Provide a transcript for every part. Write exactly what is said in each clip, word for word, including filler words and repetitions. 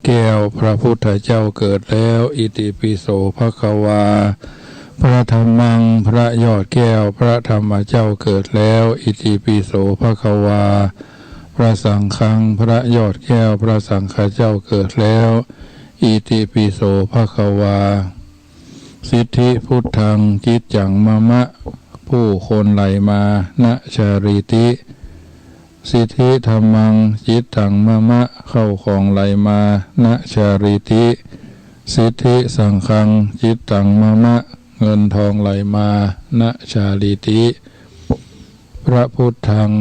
แก้วพระพุทธเจ้าเกิดแล้ว อิติปิโสภะคะวา พระธัมมัง พระยอดแก้วพระธรรมเจ้าเกิดแล้ว อิติปิโสภะคะวา พระสังฆัง พระยอดแก้วพระสังฆเจ้าเกิดแล้ว อิติปิโสภะคะวา สิทธิพุทธัง จิตตังมะมะ ผู้คนไหลมา นะชารีติ สิทธิธัมมัง จิตตังมะมะ เข้าของไหลมา นะชารีติ สิทธิสังฆัง จิตตังมะมะ เงินทองไหลมา นะชารีติ พระพุทธัง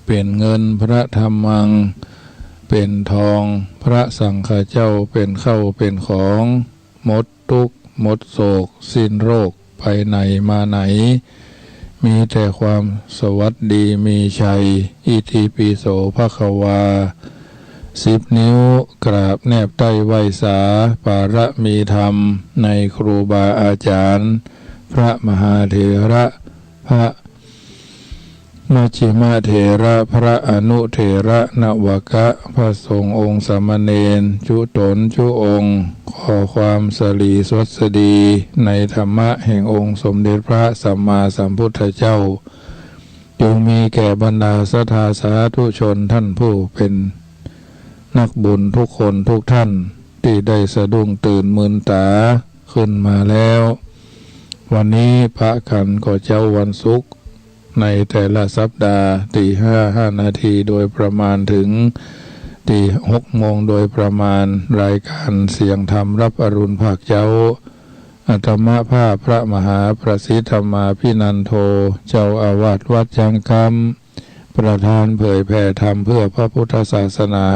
เป๋นเงิน พระธัมมัง เป๋นทอง พระสังฆเจ้า เป๋นข้าวเป๋นของ หมด ทุกข์หมดโศก สิ้นโรค ไปไหนมาไหน มีแต่ความสวัสดีมีชัย อิติปิโสภะคะวา สิบนิ้วกราบแนบใต้ไหว้สา ปารมีธรรมในครูบาอาจารย์ พระมหาเถระ พระ มัชฌิมเถระ พระอนุเถระ นวกะ พระสงฆ์องค์สามเณร จุ๊ต๋นจุ๊องค์ ขอความสะหลีสวัสดี ในธรรมะแห่งองค์สมเด็จพระสัมมาสัมพุทธเจ้า จงมีแก่บรรดาศรัทธาสาธุชนท่านผู้เป๋นนักบุญทุกคนทุกท่าน ตี้ได้สะดุ้งตื่นมืนต๋าขึ้นมาแล้ว วันนี้พระขันก็เจ๊าวันศุกร์ ในแต่ละสัปดาห์ ตีห้า ห้านาทีโดยประมาณ เถิงตีหกโมงโดยประมาณ รายการเสียงธรรมรับอรุณภาคเจ๊า อาตมาภาพพระมหาประสิทธิ์ธรรมาภินันโท เจ้าอาวาสวัดช้างคำ ประธานเผยแผ่ธรรมเพื่อพระพุทธศาสนา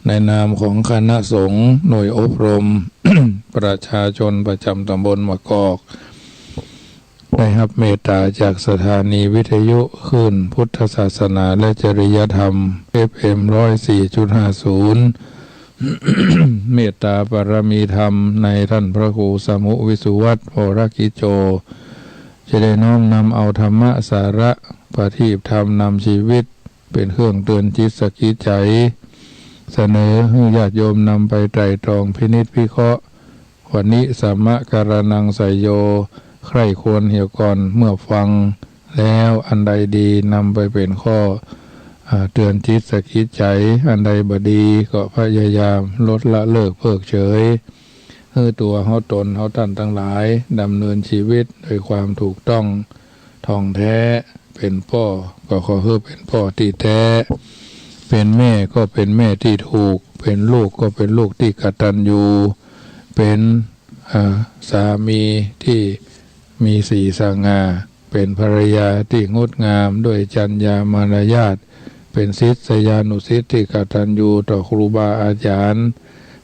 ในนามของคณะสงฆ์หน่วยอบรม ประชาชนประจำตำบลมะกอก ได้ฮับเมตต๋าจากสถานีวิทยุคลื่นพุทธศาสนาและจริยธรรม เอฟเอ็ม ร้อยสี่จุดห้าศูนย์ เมตต๋าปารมีธรรมในท่านพระครูสมุห์ วิสุวัฒน์ วรกิจโจ จะได้น้อมนำเอาธรรมะสาระ ประทีปธรรมนำชีวิต เป๋นเครื่องเตือนจิตสะกิดใจ๋ เสนอหื้อญาติโยมนำไปไตร่ตรองพินิจพิเคราะห์ วะนิสสะมะกะระณังไสยโย ใคร่ครวญเหียก่อนเมื่อฟังแล้ว อันใดดีนำไปเป๋นข้อ อ่า เตือนจิตสะกิดใจ๋ อันใดบ่ดีก็พยายามลดละเลิกเพิกเฉย หื้อตั๋วเฮาต๋นเฮาต้านตังหลาย ดำเนินชีวิตด้วยความถูกต้อง ถ่องแท้ เป๋นป้อก็ขอหื้อเป๋นป้อตี้แต๊ เป๋นแม่ก็เป๋นแม่ตี้ถูก เป๋นลูกก็เป๋นลูกตี้กตัญญู เป๋น อ่า สามีตี้มีสีสง่า เป๋นภรรยาตี้งดงามด้วยจรรยามารยาท เป๋นศิษยานุศิษย์ตี้กตัญญูต่อครูบาอาจารย์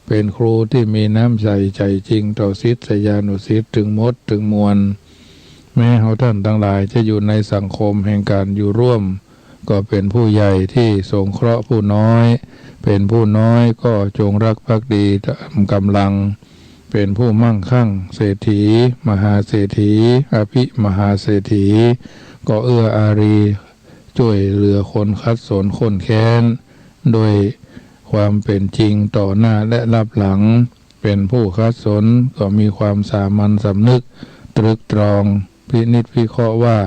เป๋นครูตี้มีน้ำใจ๋ใจ๋จริงต่อศิษยานุศิษย์เถิงหมดเถิงมวล แม้เฮาต้านตังหลายจะอยู่ในสังคมแห่งการอยู่ร่วม ก็เป๋นผู้ใหญ่ตี้สงเคราะห์ผู้น้อย เป๋นผู้น้อยก็จงรักภักดีต๋ามก๋ำลัง เป๋นผู้มั่งคั่งเศรษฐี มหาเศรษฐี อภิมหาเศรษฐี ก็เอื้ออารี จ้วยเหลือคนขัดสนข้นแค้น ด้วยความเป๋นจริงต่อหน้าและลับหลัง เป๋นผู้ขัดสนก็มีความสามัญสำนึก ตรึกตรอง พินิจพิเคราะห์ว่า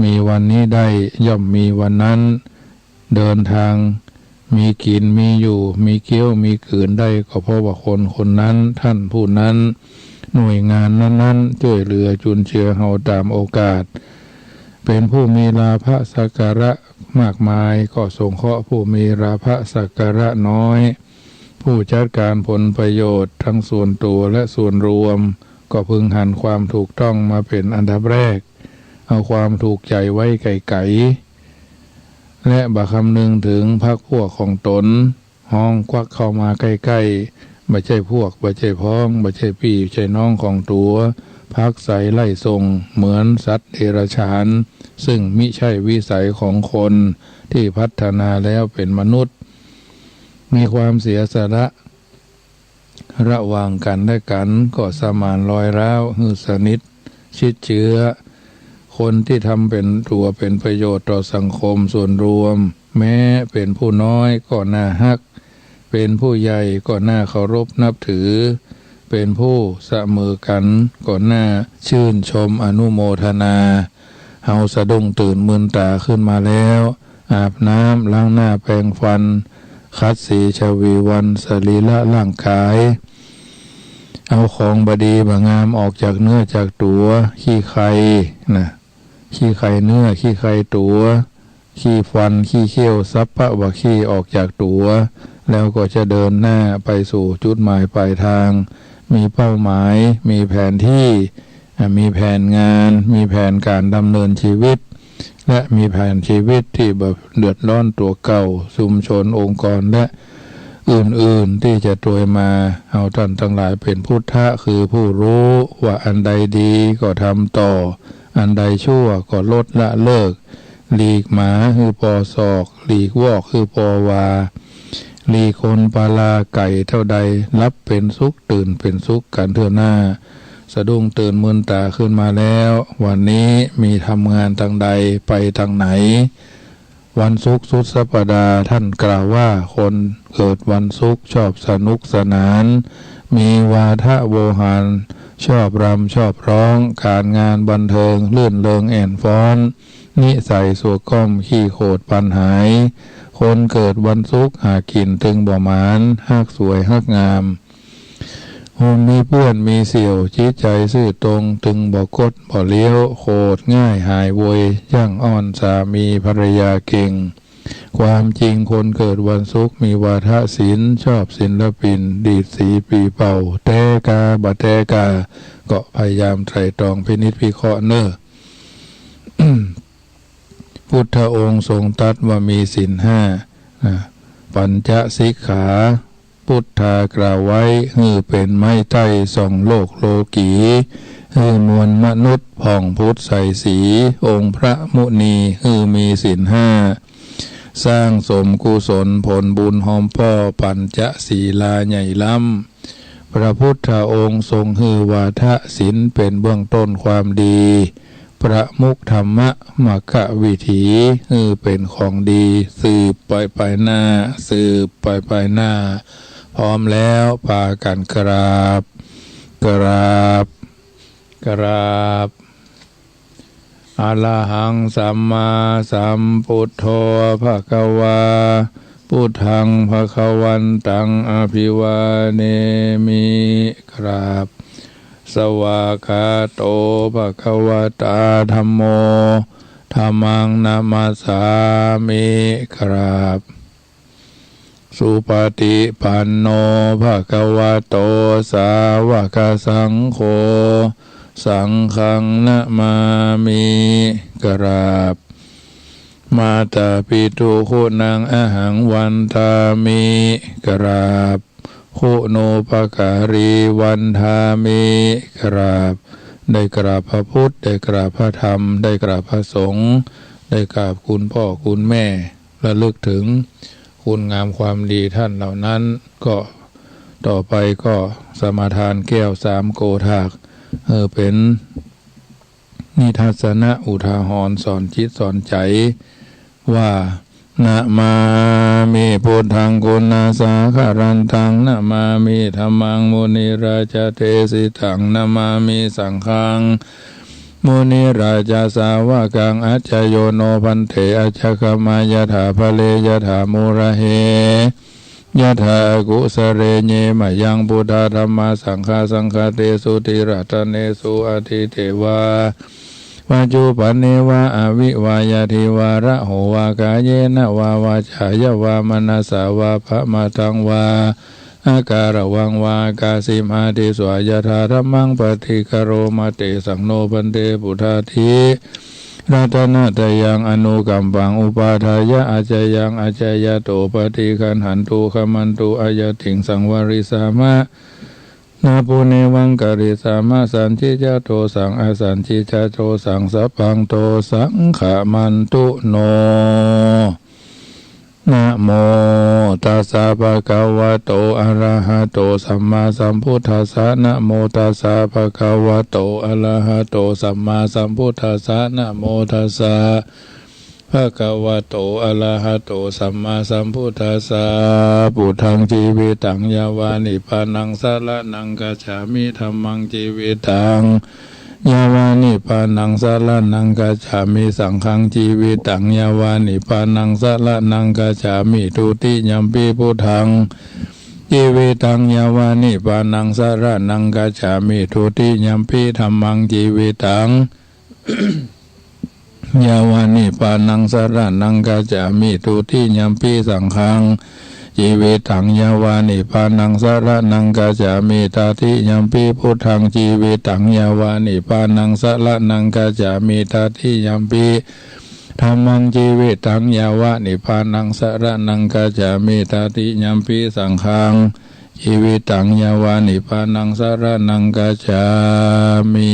มีวันนี้ได้ย่อมมีวันนั้น เดินทาง มีกิ๋นมีอยู่ มีเคี้ยวมีกื๋นได้ ก็เพราะว่าคนคนนั้น ท่านผู้นั้น หน่วยงานนั้นๆ จ้วยเหลือจุนเจือเฮาต๋ามโอกาส เป๋นผู้มีลาภะสักการะมากมาย ก็สงเคราะห์ผู้มีลาภะสักการะน้อย ผู้จัดการผลประโยชน์ทั้งส่วนตั๋วและส่วนรวม ก็พึงหันความถูกต้องมาเป๋นอันดับแรก เอาความถูกใจ๋ไว้ไก๋ๆ และบ่คำนึงเถิงพรรคพวกของต๋น ฮ้องกวักเข้ามาใก้ๆ บ่ใจ้พวก บ่ใจ้พ้อง บ่ใจ้ปี้ใจ้น้องของตั๋ว ผลักไสไล่ส่งเหมือนสัตว์เดรัจฉาน ซึ่งมิใจ้วิสัยของคนตี้พัฒนาแล้วเป๋นมนุษย์ มีความเสียสละ ระหว่างกั๋นและกั๋น ก็สมานรอยร้าวหื้อสนิทชิดเจื้อ คนตี้ทำเป๋นตั๋วเป๋นประโยชน์ต่อสังคมส่วนรวม แม้เป๋นผู้น้อยก็น่าฮัก เป็นผู้ใหญ่ก็น่าเคารพนับถือ เป็นผู้เสมอกั๋นก็น่าชื่นชมอนุโมทนา เฮาสะดุ้งตื่นมืนต๋าขึ้นมาแล้ว อาบน้ำล้างหน้าแปรงฟัน ขัดสีชวีวันสรีระร่างกาย เอาของบ่ดีบ่งามออกจากเนื้อจากตั๋ว ขี้ใครนะ ขี้ใครเนื้อ ขี้ใครตั๋ว ขี้ฟัน ขี้เขี้ยว สัพพะวาขี้ออกจากตั๋ว แล้วก็จะเดินหน้าไปสู่จุดหมายปลายทาง มีเป้าหมาย มีแผนที่ อ่ะ มีแผนงาน มีแผนก๋านดำเนินชีวิต และมีแผนชีวิตตี้บ่เดือดร้อนตั๋วเก่า ชุมชน องค์กร และอื่นๆ ตี้จะตวยมา เฮาต้านตังหลายเป๋นพุทธะ คือผู้รู้ว่าอันใดดีก็ทำต่อ อันใดชั่วก็ลดละเลิก หลีกหมาหื้อปอศอก หลีกวอกหื้อปอวา หลีกคนปาลาไก่เต้าใด หลับเป๋นสุข ตื่นเป๋นสุขกั๋นเตื้อหน้า สะดุ้งตื่นมืนต๋าขึ้นมาแล้ว วันนี้มีทำงานตางใด ไปตางไหน วันศุกร์สุดสัปดาห์ ท่านกล่าวว่าคนเกิดวันศุกร์ชอบสนุกสนาน มีวาทะโวหาร ชอบรำชอบร้อง ก๋านงานบันเทิง รื่นเริงแอ่นฟ้อน นิสัยสัวก้อม ขี้โขดปันหาย คนเกิดวันศุกร์หากิ๋นตึงบ่หมาน ฮักสวยฮักงาม คนมีเปื้อนมีเสี่ยว จิตใจ๋ซื่อตรง ตึงบ่คดบ่เลี้ยว โขดง่ายหายโวย จ้างอ้อนสามีภรรยาเก่ง ความจริงคนเกิดวันศุกร์มีวาทะศิลป์ ชอบศิลปิน ดีดสีปี่เป่า แต๊กาบ่แต๊กา ก็พยายามไตร่ตรองพินิจพิเคราะห์เน่อ พุทธองค์ทรงตรัสว่ามีศีลห้า อ่า ปัญจสิกขา พุทธากล่าวไว้ หื้อเป๋นไม้ใต้ส่องโลกโลกี หื้อมวลมนุษย์ผ่องพุดใสสี องค์พระมุนี หื้อมีศีลห้า สร้างสมกุศลผลบุญฮอมป้อ ปัญจศีลาใหญ่ล้ำ พระพุทธองค์ทรงหื้อวาทะศีลเป๋นเบื้องต้นความดี ประมุขธรรมะ มรรควิถี หื้อเป๋นของดี สืบไปไปหน้า สืบไปไปหน้า พร้อมแล้ว ปากั๋นกราบ กราบ กราบ อะระหังสัมมาสัมพุทโธ ภะคะวา พุทธัง ภะคะวันตัง อะภิวาเทมิ กราบ สวากขาโต ภะคะวะตา ธัมโม ธัมมัง นะมัสสามิ กราบ สุปฏิปันโน ภะคะวะโต สาวกสังโฆ สังฆัง นะมามิ กราบ มาตาปิตุ คุณัง อะหัง วันทามิ กราบ คุณูปการี วันทามิ กราบ ได้กราบพระพุทธ ได้กราบพระธรรม ได้กราบพระสงฆ์ ได้กราบคุณพ่อคุณแม่ ระลึกถึงคุณงามความดีท่านเหล่านั้น ก็ต่อไปก็สมาทานแก้วสามโกธาก เออ เป๋นนิทัศนะอุทาหรณ์สอนจิตสอนใจ๋ ว่า นะมามิพุทธัง คุณาสาคะรันตัง นะมามิธัมมัง มุนิราชาเตสิตัง นะมามิสังฆัง มุนิราชาสาวกัง อัจจโยโน ภันเต อัจจคมายะถา พะเล ยะถา มูระเห ยะถา อกุสะเล เย มะยัง พุทธา ธัมมา สังฆา สังฆาเตสุ ติรัตเนสุ อะทิเตวา ปัจจุปันเนวา อะวิวา ยาทิวา ระโหวา กาเยนะวา วาจายะวา มะนะสสาวา ปะมาทังวา อะการะวังวา อะกาสิมา ทิสวา ยะถาธัมมัง ปะฏิคะโรมะ เตสัง โน ภันเต พุทธาทิรัตนะตะยัง อนุกัมปัง อุปาทายะ อัจจยัง อัจจยะโต ปะฏิคันหันตุ ขะมันตุ อะยะติง สังวะริสามะ นะปุเนวังกะริสามะ สันทิจจะโตสัง อะสันทิจจะโตสัง สัพพังโตสัง ขะมันตุโน นะโมตัสสะ ภะคะวะโต อะระหะโต สัมมาสัมพุทธัสสะ นะโมตัสสะ ภะคะวะโต อะระหะโต สัมมาสัมพุทธัสสะ นะโมตัสสะ ภะคะวะโต อะระหะโต สัมมาสัมพุทธัสสะ พุทธัง จีวิตัง ยาวา นิพพานัง สะระณัง กัจฉามิ ธัมมัง จีวิตัง ยาวา นิพพานัง สะระณัง กัจฉามิ สังฆัง จีวิตัง ยาวา นิพพานัง สะระณัง กัจฉามิ ทุติยัมปิ พุทธัง จีวิตัง ยาวา นิพพานัง สะระณัง กัจฉามิ ทุติยัมปิ ธัมมัง จีวิตัง ยาวา นิพพานัง สะระณัง กัจฉามิ ทุติยัมปิ สังฆัง จีวิตัง ยาวา นิพพานัง สะระณัง กัจฉามิ ตติยัมปิ พุทธัง จีวิตัง ยาวา นิพพานัง สะระณัง กัจฉามิ ตติยัมปิ ธัมมัง จีวิตัง ยาวา นิพพานัง สะระณัง กัจฉามิ ตติยัมปิ สังฆัง จีวิตัง ยาวา นิพพานัง สะระณัง กัจฉามิ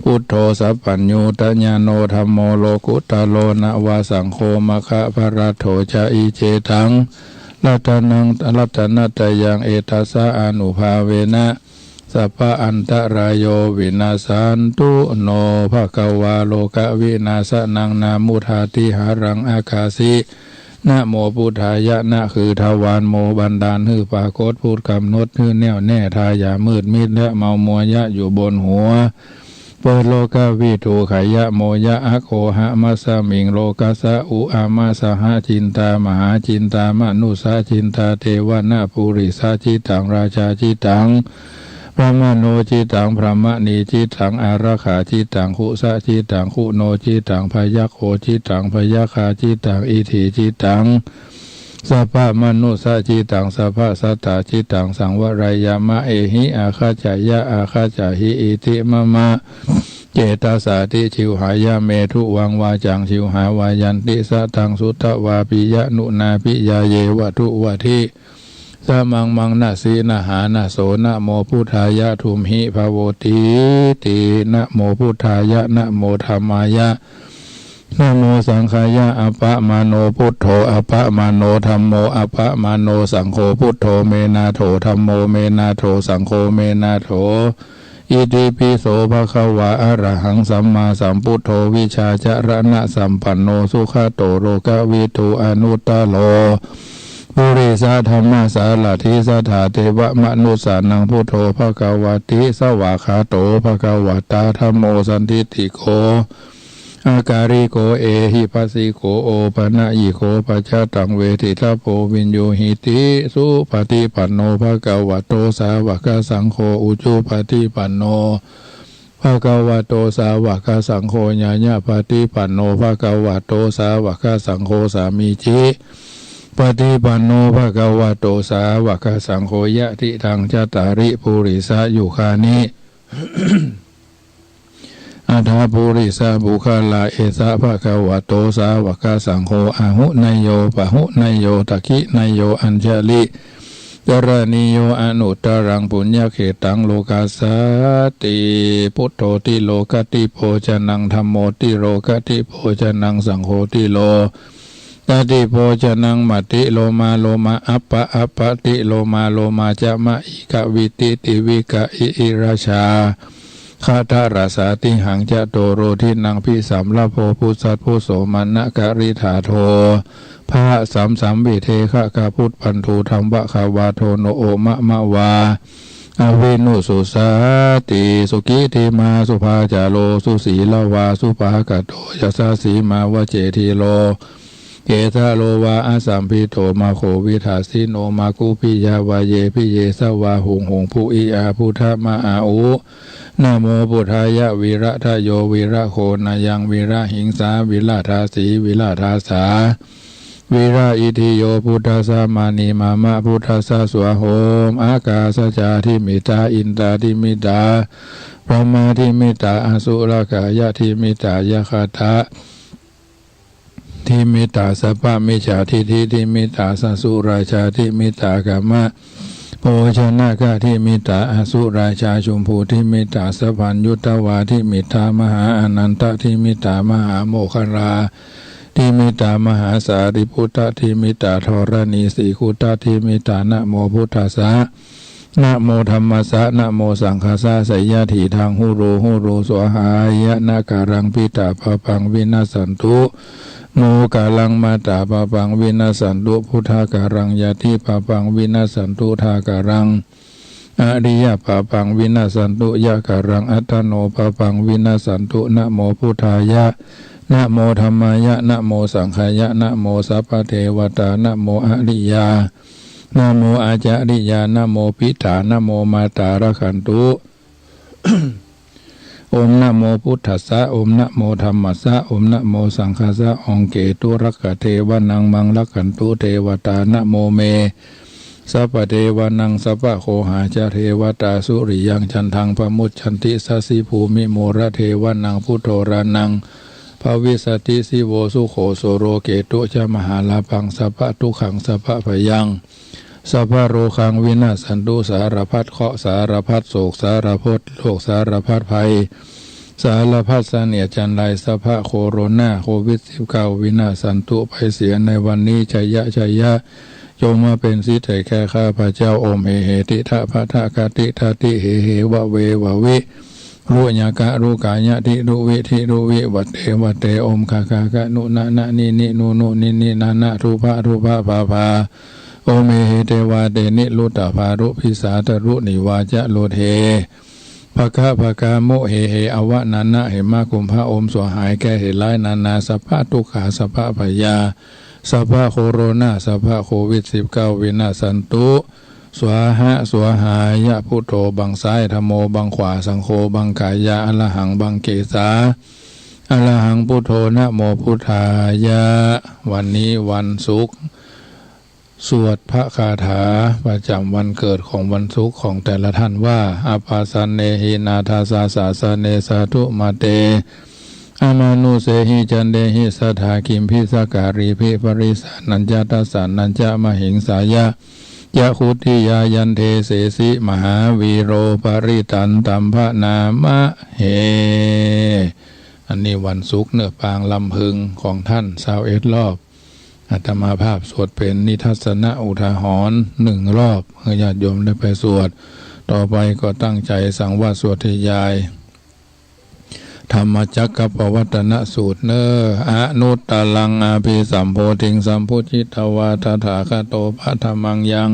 พุทโธ สัพพัญญูตญาโณ ธัมโม โลกุตโต นวะ สังโฆ มคคะ พะรัตโถ จะ อิ เจ ตัง รัตนัง รัตนตะยัง เอตัสสะ อานุภาเวนะ สัพพะอันตะราโย วินัสสันตุ โน ภะคะวา โลกะวินาสะนัง นา มุทาติหารัง อากาสิ นะโม พุทธายะ นะ คือทวาร โม บันดาล หื้อปรากฏ พุทธ ก๋ำหนด หื้อแน่วแน่ ทา อย่ามืดมิด และเมามัว ยะ อยู่บนหัว เปิด โลกะวิถู ไข ยะ โม ยะ อะโคหะ มัสสะมิง โลกัสสะ อุ อะ มะ สะหะ จินตา มหาจินตา มนุสสะ จินตา เตวะ นะ ปุริสะ จิตัง ราชา จิตัง พรหมโณ จิตัง พรหมณี จิตัง อารักขา จิตัง คุสะ จิตัง คุโณ จิตัง พยัคโฆ จิตัง พยัคคา จิตัง อิฏฐี จิตัง สัพพะมนุสสะ จิตัง สัพพะสัตถา จิตัง สังวะรัยยะ มะ เอหิ อาคัจฉะ ยะ อาคัจฉะหิ อิติ มะมะ เจตสาติ ฉิวหายะ เม ถุวัง วาจัง ฉิวหา วายันติ สะ ทัง สุตวา ปิยะ นุ นา ปิยา เย วะ ถุวะ ทิ สะ มัง มัง นะ สิ นะหา นะ โส นะโม พุทธายะ ถุมหิ ภะโว ตี ติ นะโม พุทธายะ นะโม ธัมมายะ นะโม สังฆายะ อะปะมาโณ พุทโธ อะปะมาโณ ธัมโม อะปะมาโณ สังโฆ พุทโธ เม นาโถ ธัมโม เม นาโถ สังโฆ เม นาโถ อิติปิโส ภะคะวา อะระหัง สัมมาสัมพุทโธ วิชชาจะระณะสัมปันโณ สุขะโต โลกะวิถู อนุตตะโร ปุริสะธัมมะสารัฐิ สัทธา เตวะ มนุสสานัง พุทโธ ภะคะวะติ สวากขาโต ภะคะวะตา ธัมโม สันทิฏฐิโก อะกาลิโก เอหิปัสสิโก โอปะนะยิโก ปัจจะตัง เวทิตะโพ วินยูหิติ สุปะฏิปันโน ภะคะวะโต สาวะกะสังโฆ อุจุปะฏิปันโน ภะคะวะโต สาวะกะสังโฆ ญาญาปะฏิปันโน ภะคะวะโต สาวะกะสังโฆ สามีจิปะฏิปันโน ภะคะวะโต สาวะกะสังโฆ ยะติตัง จัตตาริ ปุริสะยุคานิ อัฏฐะ ปุริสะปุคคลา เอสะ ภะคะวะโต สาวะกะสังโฆ อาหุเนยโย ปะหุเนยโย ทักขิเนยโย อัญชะลิกะระณีโย อนุตตะรัง ปุญญะเขตัง โลกัสสาติ พุทโธ ติโลกะทิโภชะนัง ธัมโม ติโลกะทิโภชะนัง สังโฆ ติโลกะทิโภชะนัง มะ ติโลมา โลมา อัปปะ อัปปะ ติโลมา โลมา จะ มะ อิ กะ วิ ติ ติ วิ กะ อิ อิ ราชา คะ ทะ รสา ติหัง จะ โต โร ทินัง ภิ สัม ละ โภ ภุ สัต ภุ โส มะ นะ กะ ริ ถา โท ภะ สัม สัม วิ เท ขะ กะ พุท ปัน ทู ธัม วะ ขะ วา โท โน โอ มะ มะ วา อวินุสสุสาติ สุกิตติมา สุภาจาโร สุสีละวา สุภะกะโต ยะสะสีมา วะ เจ ธีโร เกสะโร วา อสัมภิโต มะ โข วิทัสสิโน มะ กุปิยะ วะ เย ปิ เย สะ วา หุง หุง ปุ อิ อา พุทธะ มะ อา อุ นะโม พุทธายะ วิระทะโย วิระโขนะยัง วิระหิงสา วิระทาสี วิระทาสา วิระอิทธิโย พุทธัสสะ มะ นิ มะ มะ พุทธัสสะ สวา โหม อากาสะจา ทิมิตา อินตา ทิมิตา พรหมา ทิมิตา อสุรกายะ ทิมิตา ยักขะทะ ทิมิตา สัพพะมิจฉาทิฏฐิ ทิมิตา สะ สุราชา ทิมิตา กามะ โภชนะกะ ทิมิตา อสุราชา ชุมพู ทิมิตา สัพพัญญุตวา ทิมิตา มหาอานันตะ ทิมิตา มหาโมคคลา ทิมิตา มหาสารีปุตตะ ทิมิตา ธรณีสีคุตตะ ทิมิตา นะโม พุทธัสสะ นะโมธัมมัสสะ นะโมสังฆัสสะ ไสยะถีทัง หุโร หุโร สวาหายะ นะกะรัง พิฏฐาปะปัง วินัสสันตุ โมกะรัง มัตตาปะปัง วินัสสันตุ พุทธะกะรัง ญาติปะปัง วินัสสันตุ ทากะรัง อริยะปะปัง วินัสสันตุ ยะกะรัง อัตถะโนปะปัง วินัสสันตุ นะโมพุทธายะ นะโมธัมมายะ นะโมสังฆายะ นะโมสัพพะเทวะตา นะโมอริยา นะโมอาจาริยา นะโมพิฏฐา นะโมมาตา รักขันตุ โอมนะโมพุทธัสสะ โอมนะโมธัมมัสสะ โอมนะโมสังฆัสสะ องค์เกตุรักขะเทวะนัง มังรักขันตุเทวะตา นะโมเม สัพพะเทวะนัง สัพพะโคหาจะเทวะตา สุริยังจันทัง พะมุจฉันติ สะสิภูมิ มูระเทวะนัง พุทโธรานัง ภะวิสสะติ สิโว สุโข สุโร เกตุจะ มหาลาภัง สัพพะทุกขัง สัพพะภะยัง สัพพะโรคัง วินัสสันตุ สารพัดเคราะห์ สารพัดโศก สารพัดโรค สารพัดภัย สารพัดเสนียดจัญไร สัพพะโคโรนา โควิดสิบเก้า วินัสสันตุ ไปเสียในวันนี้ ชยะ ชยะ จงมาเป๋นสิทธิ์แก่ข้าพเจ้า โอม เห เห ติ ทะ พะ ทะ คะ ติ ทะ ติ เห เห วะ เว วะ วิ รุ ญะ กะ รุ กายะ ทิ รุ วิ ทิ รุ วิ วัตเต วัตเต โอม คะ คะ คะ นุ นะ นะ นิ นิ นุ นุ นิ นิ นะ นะ ทุ พะ ทุ พะ พา พา โอม เห เห เต วา เต นิ รุตตะ ภา รุ ภิสา ตะ รุ นิ วา จะ รุ เท ภะ คะ ภะ คะ มุ เห เห อวะ นะ นะ เหมะ กุมภะ โอม สวาหายแก้เหตุร้ายนานา สัพพะทุกขา สัพพะพยา สัพพะโคโรนา สัพพะโควิดสิบเก้า วินัสสันตุ สวาหะ สวาหายะ พุทโธ บังซ้าย ธัมโม บังขวา สังโฆ บังกายา อะระหัง บังเกสา อะระหัง พุทโธ นะโมพุทธายะ วันนี้วันศุกร์ สวดพระคาถาประจำวันเกิดของวันศุกร์ของแต่ละท่านว่า อัปปะสันเนหิ นาธัสสะ สาสะเน สาธุ มะเต อะมานุสเสหิ จันเตหิ สัทธา กิมภิสะกะรีภิ ปะริสานัญจะ ทัสสานัญจะ มะหิงสายะ จะ คุตติยา ยันเทเสสิ มหาวีโร ปะริตันตัม พะนามะเห อันนี้วันศุกร์เนาะ ปางลำพึงของท่าน ซาวเอ็ดรอบ อาตมาภาพสวดเป๋นนิทัศนะอุทาหรณ์หนึ่งรอบ หื้อญาติโยมได้ไปสวด ต่อไปก็ตั้งใจสังวาสสวดทยาย ธัมมจักกัปปวัตตนสูตรเนาะ อนุตตรังอภิสัมโพธิง สัมพุจญิตวา ตถาคโต ปะถะมัง ยัง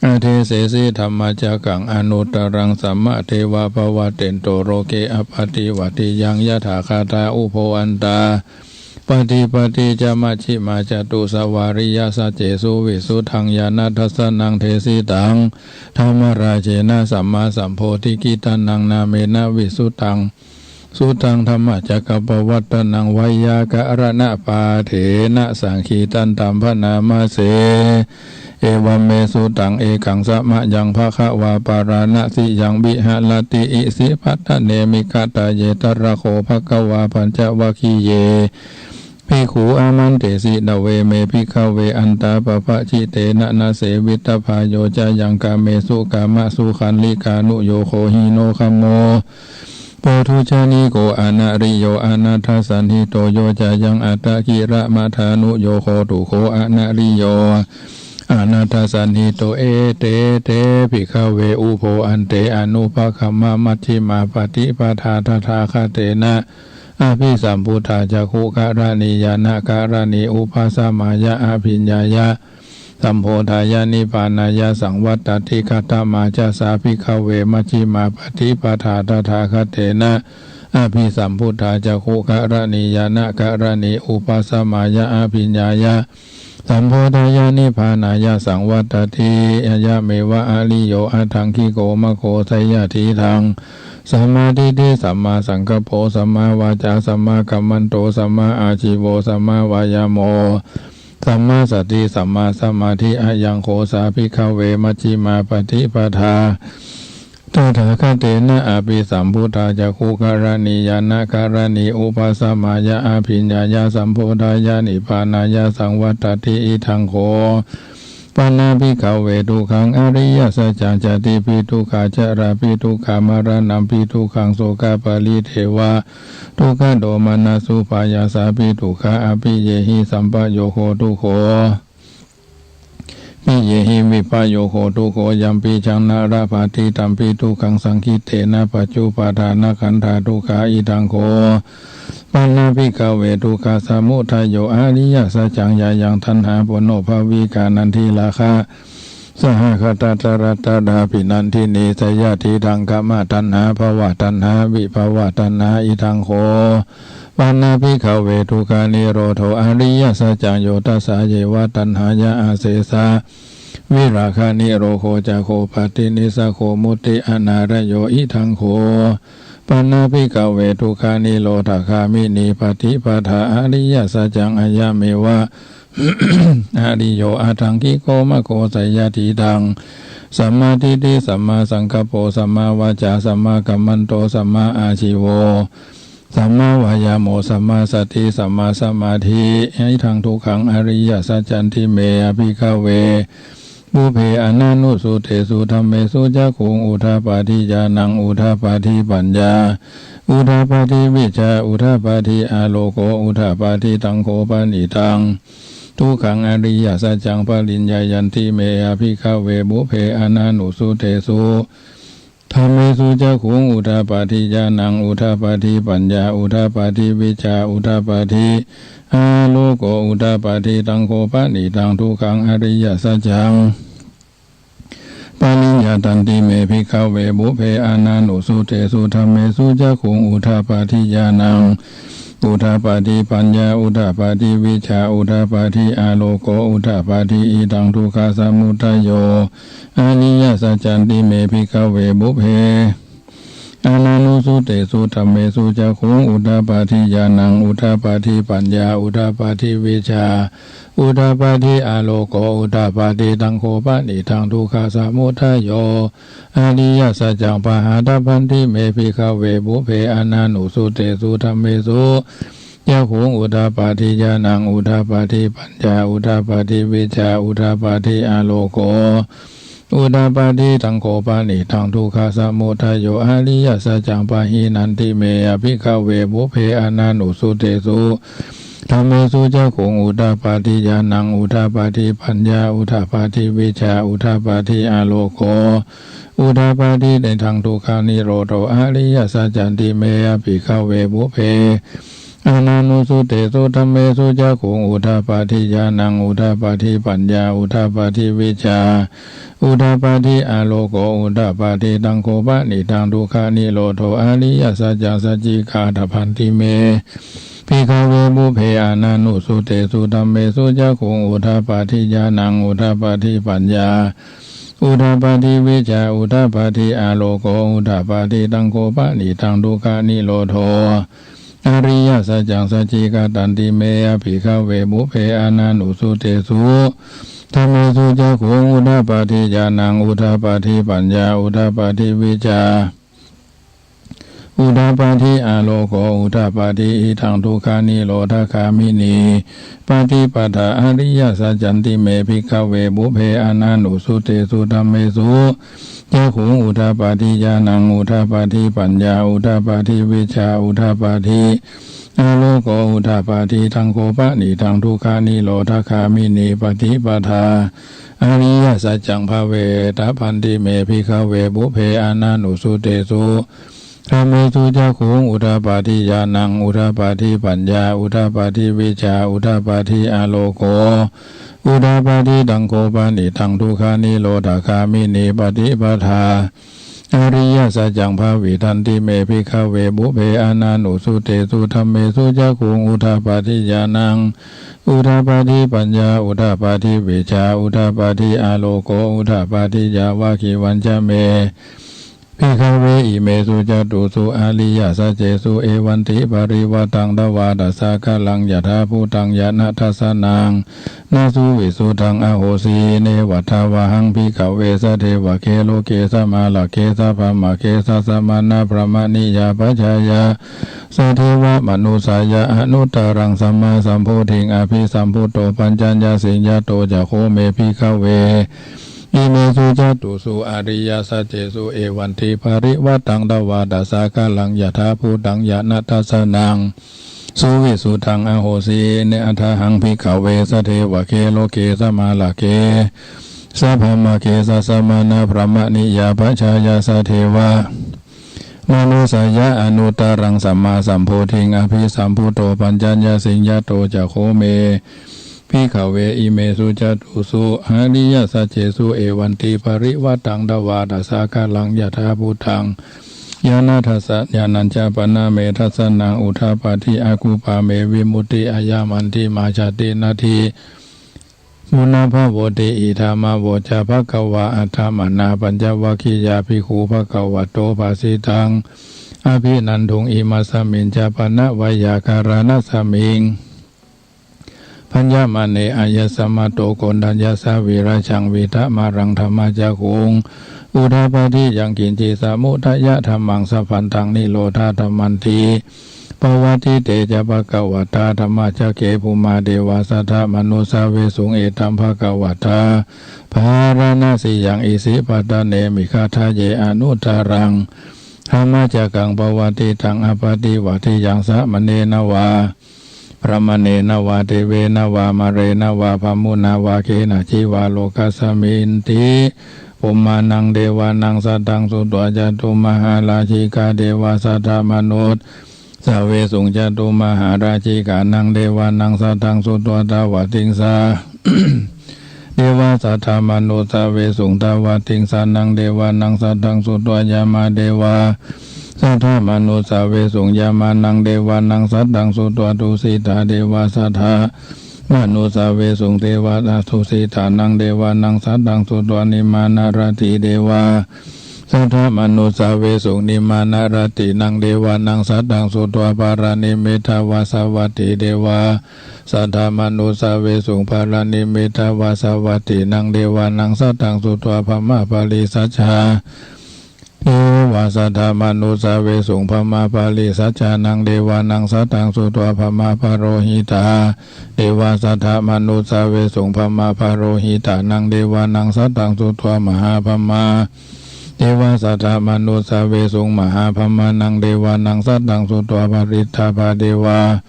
อะเทเสสิ ธัมมจักกัง อนุตตรัง สัมมะเทวา ปะวัตเตนโต โลเก อะปะติวัตติยัง ยะถา คาทา อุโพ อันตา ปะทิปะติ จะ มะจฉิมา จะตุ สะวาริยะ สัจเจสุ วิสุทธัง ญาณะทัสสะนัง เทสิตัง ธัมมะราเชนะ สัมมาสัมโพธิ กิตตะนัง นามเมนะ วิสุทธัง สุตตัง ธัมมจักกัปปวัตตนัง ไวยาคะรณะปาเถนะ สังคีตันตัม พะนามะเส เอวัมเม สุตตัง เอกัง สะมะยัง ภะคะวา ปาราณะสิยัง วิหะระติ อิสิปะตะเน มิกะตะเย ตะระโข ภะคะวา ปัญจวัคคีเย ภิกขู อามันเตสิ นเวเม ภิกขะเว อันตา ปะปะจิเตนะ นะเสวิตะพาโย จะยัง กาเมสุ กามะสุขัลลิกานุโยโค หิโน คัมโม โปธุชะนีโก อะนะริโย อะนัตถะสันทิโต โย จะยัง อัตตะกิละมะทานุโยโค ทุกโข อะนะริโย อะนัตถะสันทิโต เอเต เต ภิกขะเว อุโพ อันเต อะนุปะคัมมะ มัชฌิมาปะติปะทา ตถาคะเตนะ อะภิสัมพุทธา จักขุกะรณี ญาณะกะรณี อุปะสะมายะ อะภิญญายะ สัมโพธายะ นิพพานายะ สังวัตตัสสิ กัตถะมา จะ สา ภิกขะเว มัชฌิมาปะติปะทา ตถาคะเตนะ อะภิสัมพุทธา จักขุกะรณี ญาณะกะรณี อุปะสะมายะ อะภิญญายะ สัมโพธายะ นิพพานายะ สังวัตตัสสิ อะยะเมวะ อะริโย อะฏฐังกิโก มัคโค ไสยะถีทัง สัมมาทิฏฐิ สัมมาสังกัปโป สัมมาวาจา สัมมากัมมันโต สัมมาอาชีโว สัมมาวายาโม สัมมาสติ สัมมาสมาธิ อะยังโข สา ภิกขะเว มัชฌิมาปะติปะทา ตถาคะเตนะ อะภิสัมพุทธา จักขุกะรณี ญาณะกะรณี อุปะสะมายะ อะภิญญายะ สัมโพธายะ นิพพานายะ สังวัตตัสสิ อิทังโข ปะนะ ภิกขะเว ทุกขัง อริยะสัจจัง ชาติปิ ทุกขา จาราปิ ทุกขา มะระณัมปิ ทุกขัง โสกะปะริเทวะ ทุกขะโทมนัสสุปายาสาปิ ทุกขา อัปปิเยหิ สัมปะโยโค ทุกโข piyyehi vippayogo dukkho yampi jaṃ na labhati tampi dukkhaṃ saṅkhittena pañcupādānakkhandhā dukkhā. Idaṃ kho pana bhikkhave dukkhasamudayo ariyasaccaṃ yayaṃ taṇhā ponobbhavikā nandirāga sahagata jaratarāpi nandinī seyyathīdaṃ kāmataṇhā bhavataṇhā vibhavataṇhā. Idaṃ kho pana bhikkhave dukkhanirodho ariyasaccaṃ yo tassāyeva taṇhāya āsesā virāganirodho cāgo paṭinissaggo mutti anālayo. Idaṃ kho pana bhikkhave dukkhanirodhagāminī paṭipadā ariyasaccaṃ ayameva ariyo aṭṭhaṅgiko maggo seyyathīdaṃ sammādiṭṭhi sammāsaṅkappo sammāvācā sammākammanto sammāājīvo sammāvāyāmo sammāsati sammāsamādhi. Idaṃ dukkhaṃ ariyasaccanti me bhikkhave pubbe ananussutesu dhammesu cakkhuṃ udapādi ñāṇaṃ udapādi paññā udapādi vijjā udapādi āloko udapādi. Taṃ kho panidaṃ dukkhaṃ ariyasaccaṃ pariññeyyanti me bhikkhave pubbe ananussutesu dhammesu cakkhuṃ udapādi ñāṇaṃ udapādi paññā udapādi vijjā udapādi āloko udapādi. Taṃ kho panidaṃ dukkhaṃ ariyasaccaṃ pariññātanti me bhikkhave pubbe ananussutesu dhammesu cakkhuṃ udapādi ñāṇaṃ udapādi paññā udapādi vijjā udapādi āloko udapādi. Idaṃ dukkhasamudayo ariyasaccanti me bhikkhave pubbe ananussutesu dhammesu cakkhuṃ udapādi ñāṇaṃ udapādi paññā udapādi vijjā udapādi āloko udapādi. Taṃ kho panidaṃ dukkhasamudayo ariyasaccaṃ pahātabbanti me bhikkhave pubbe ananussutesu dhammesu cakkhuṃ udapādi ñāṇaṃ udapādi paññā udapādi vijjā udapādi āloko udapādi. Taṃ kho panidaṃ dukkhasamudayo ariyasaccaṃ pahīnanti me bhikkhave pubbe ananussutesu dhammesu cakkhuṃ udapādi ñāṇaṃ udapādi paññā udapādi vijjā udapādi āloko udapādi. Idaṃ dukkhanirodho ariyasaccanti me bhikkhave pubbe ananussutesu dhammesu cakkhuṃ udapādi ñāṇaṃ udapādi paññā udapādi vijjā udapādi āloko udapādi. Taṃ kho panidaṃ dukkhanirodho ariyasaccaṃ sacchikātabbanti me bhikkhave pubbe ananussutesu dhammesu cakkhuṃ udapādi ñāṇaṃ udapādi paññā udapādi vijjā udapādi āloko udapādi. Taṃ kho panidaṃ dukkhanirodho ariyasaccaṃ sacchikatanti me bhikkhave pubbe ananussutesu dhammesu cakkhuṃ udapādi ñāṇaṃ udapādi paññā udapādi vijjā udapādi āloko udapādi. Idaṃ dukkhanirodhagāminī paṭipadā ariyasaccanti me bhikkhave pubbe ananussutesu dhammesu cakkhuṃ udapādi ñāṇaṃ udapādi paññā udapādi vijjā udapādi āloko udapādi. Taṃ kho panidaṃ dukkhanirodhagāminī paṭipadā ariyasaccaṃ bhāvetabbanti me bhikkhave pubbe ananussutesu dhammesu cakkhuṃ udapādi ñāṇaṃ udapādi paññā udapādi vijjā udapādi āloko udapādi. Taṃ kho panidaṃ dukkhanirodhagāminī paṭipadā ariyasaccaṃ bhāvitanti me bhikkhave pubbe ananussutesu dhammesu cakkhuṃ udapādi ñāṇaṃ udapādi paññā udapādi vijjā udapādi āloko udapādi. Yāvakīvañca me bhikkhave imesu catūsu ariyasaccesu evantiparivaṭṭaṃ dvādasākāraṃ yathābhūtaṃ ñāṇadassanaṃ na suvisuddhaṃ ahosi. Neva tāvāhaṃ bhikkhave sadevake loke samārake sabrahmake sassamaṇabrāhmaṇiyā pajāya sadevamanussāya anuttaraṃ sammāsambodhiṃ abhisambuddho paccaññāsiṃ. Yato ca kho me bhikkhave imesu catūsu ariyasaccesu evantiparivaṭṭaṃ dvādasākāraṃ yathābhūtaṃ ñāṇadassanaṃ suvisuddhaṃ ahosi. Neva tāvāhaṃ bhikkhave sadevake loke samārake Sabbamaggesa samānā brahmaniyyā pajāya saddeva manussāya anuttaraṃ sammāsambodhiṃ abhisambuddho pañcayasiṃ. Yato ca kho me bhikkhave imesu catūsu ariyasaccesu evantiparivaṭṭaṃ dvādasākāraṃ yathābhūtaṃ ñāṇadassanañca pana me dassanaṃ udapādi akuppā me vimutti ayamantimā jāti natthi punabbhavoti. Idamavoca bhagavā. Attamanā pañcavaggiyā bhikkhū bhagavato bhāsitaṃ abhinanduṃ. Imasmiñca pana veyyākaraṇasmiṃ bhaññamāne āyasmato koṇḍaññassa virajaṃ vītamalaṃ dhammacakkhuṃ udapādi yaṅkiñci samudayadhammaṃ sabbantaṃ nirodhadhammanti. Pavattite ca bhagavatā dhammacakke bhummā devā saddamanussāvesuṃ. Etambhagavatā bārāṇasiyaṃ isipatane migadāye anuttaraṃ dhammacakkaṃ pavattitaṃ appaṭivattiyaṃ samaṇena vā brāhmaṇena vā devena vā mārena vā brahmunā vā kenaci vā lokasminti. Bhummānaṃ devānaṃ saddaṃ sutvā cātummahārājikā devā saddamanussāvesuṃ. Cātummahārājikānaṃ devānaṃ saddaṃ sutvā tāvatiṃsā devā saddamanussāvesuṃ. Tāvatiṃsānaṃ devānaṃ saddaṃ sutvā yāmā devā saddamanussāvesuṃ. Yāmānaṃ devānaṃ saddaṃ sutvā tusitā devā saddamanussāvesuṃ. Devā tusitānaṃ devānaṃ saddaṃ sutvā nimmānaratī devā saddamanussāvesuṃ. Nimmānaratīnaṃ devānaṃ saddaṃ sutvā paranimmitavasavattī devā saddamanussāvesuṃ. Paranimmitavasavattīnaṃ devānaṃ saddaṃ sutvā brahmapārisajjā devā saddamanussāvesuṃ. Brahmapārisajjānaṃ devānaṃ saddaṃ sutvā brahmapurohitā devā saddamanussāvesuṃ. Brahmapurohitānaṃ devānaṃ saddaṃ sutvā mahābrahmā devā saddamanussāvesuṃ. Mahābrahmānaṃ devānaṃ saddaṃ sutvā parittābhā devā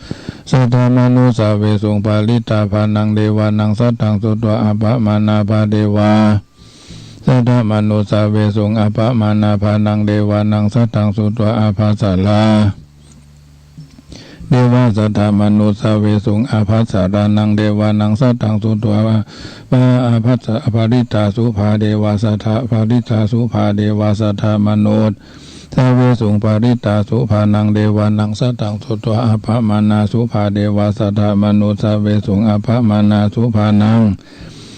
saddamanussāvesuṃ. Parittābhānaṃ devānaṃ saddaṃ sutvā appamāṇābhā devā saddamanussāvesuṃ. Appamāṇābhānaṃ devānaṃ saddaṃ sutvā ābhassarā devā saddamanussāvesuṃ. Ābhassarānaṃ devānaṃ saddaṃ sutvā ābhassa- parittāsubhā devā sadda- parittāsubhā devā saddamanussāvesuṃ. Parittāsubhānaṃ devānaṃ saddaṃ sutvā appamāṇāsubhā devā saddamanussāvesuṃ. Appamāṇāsubhānaṃ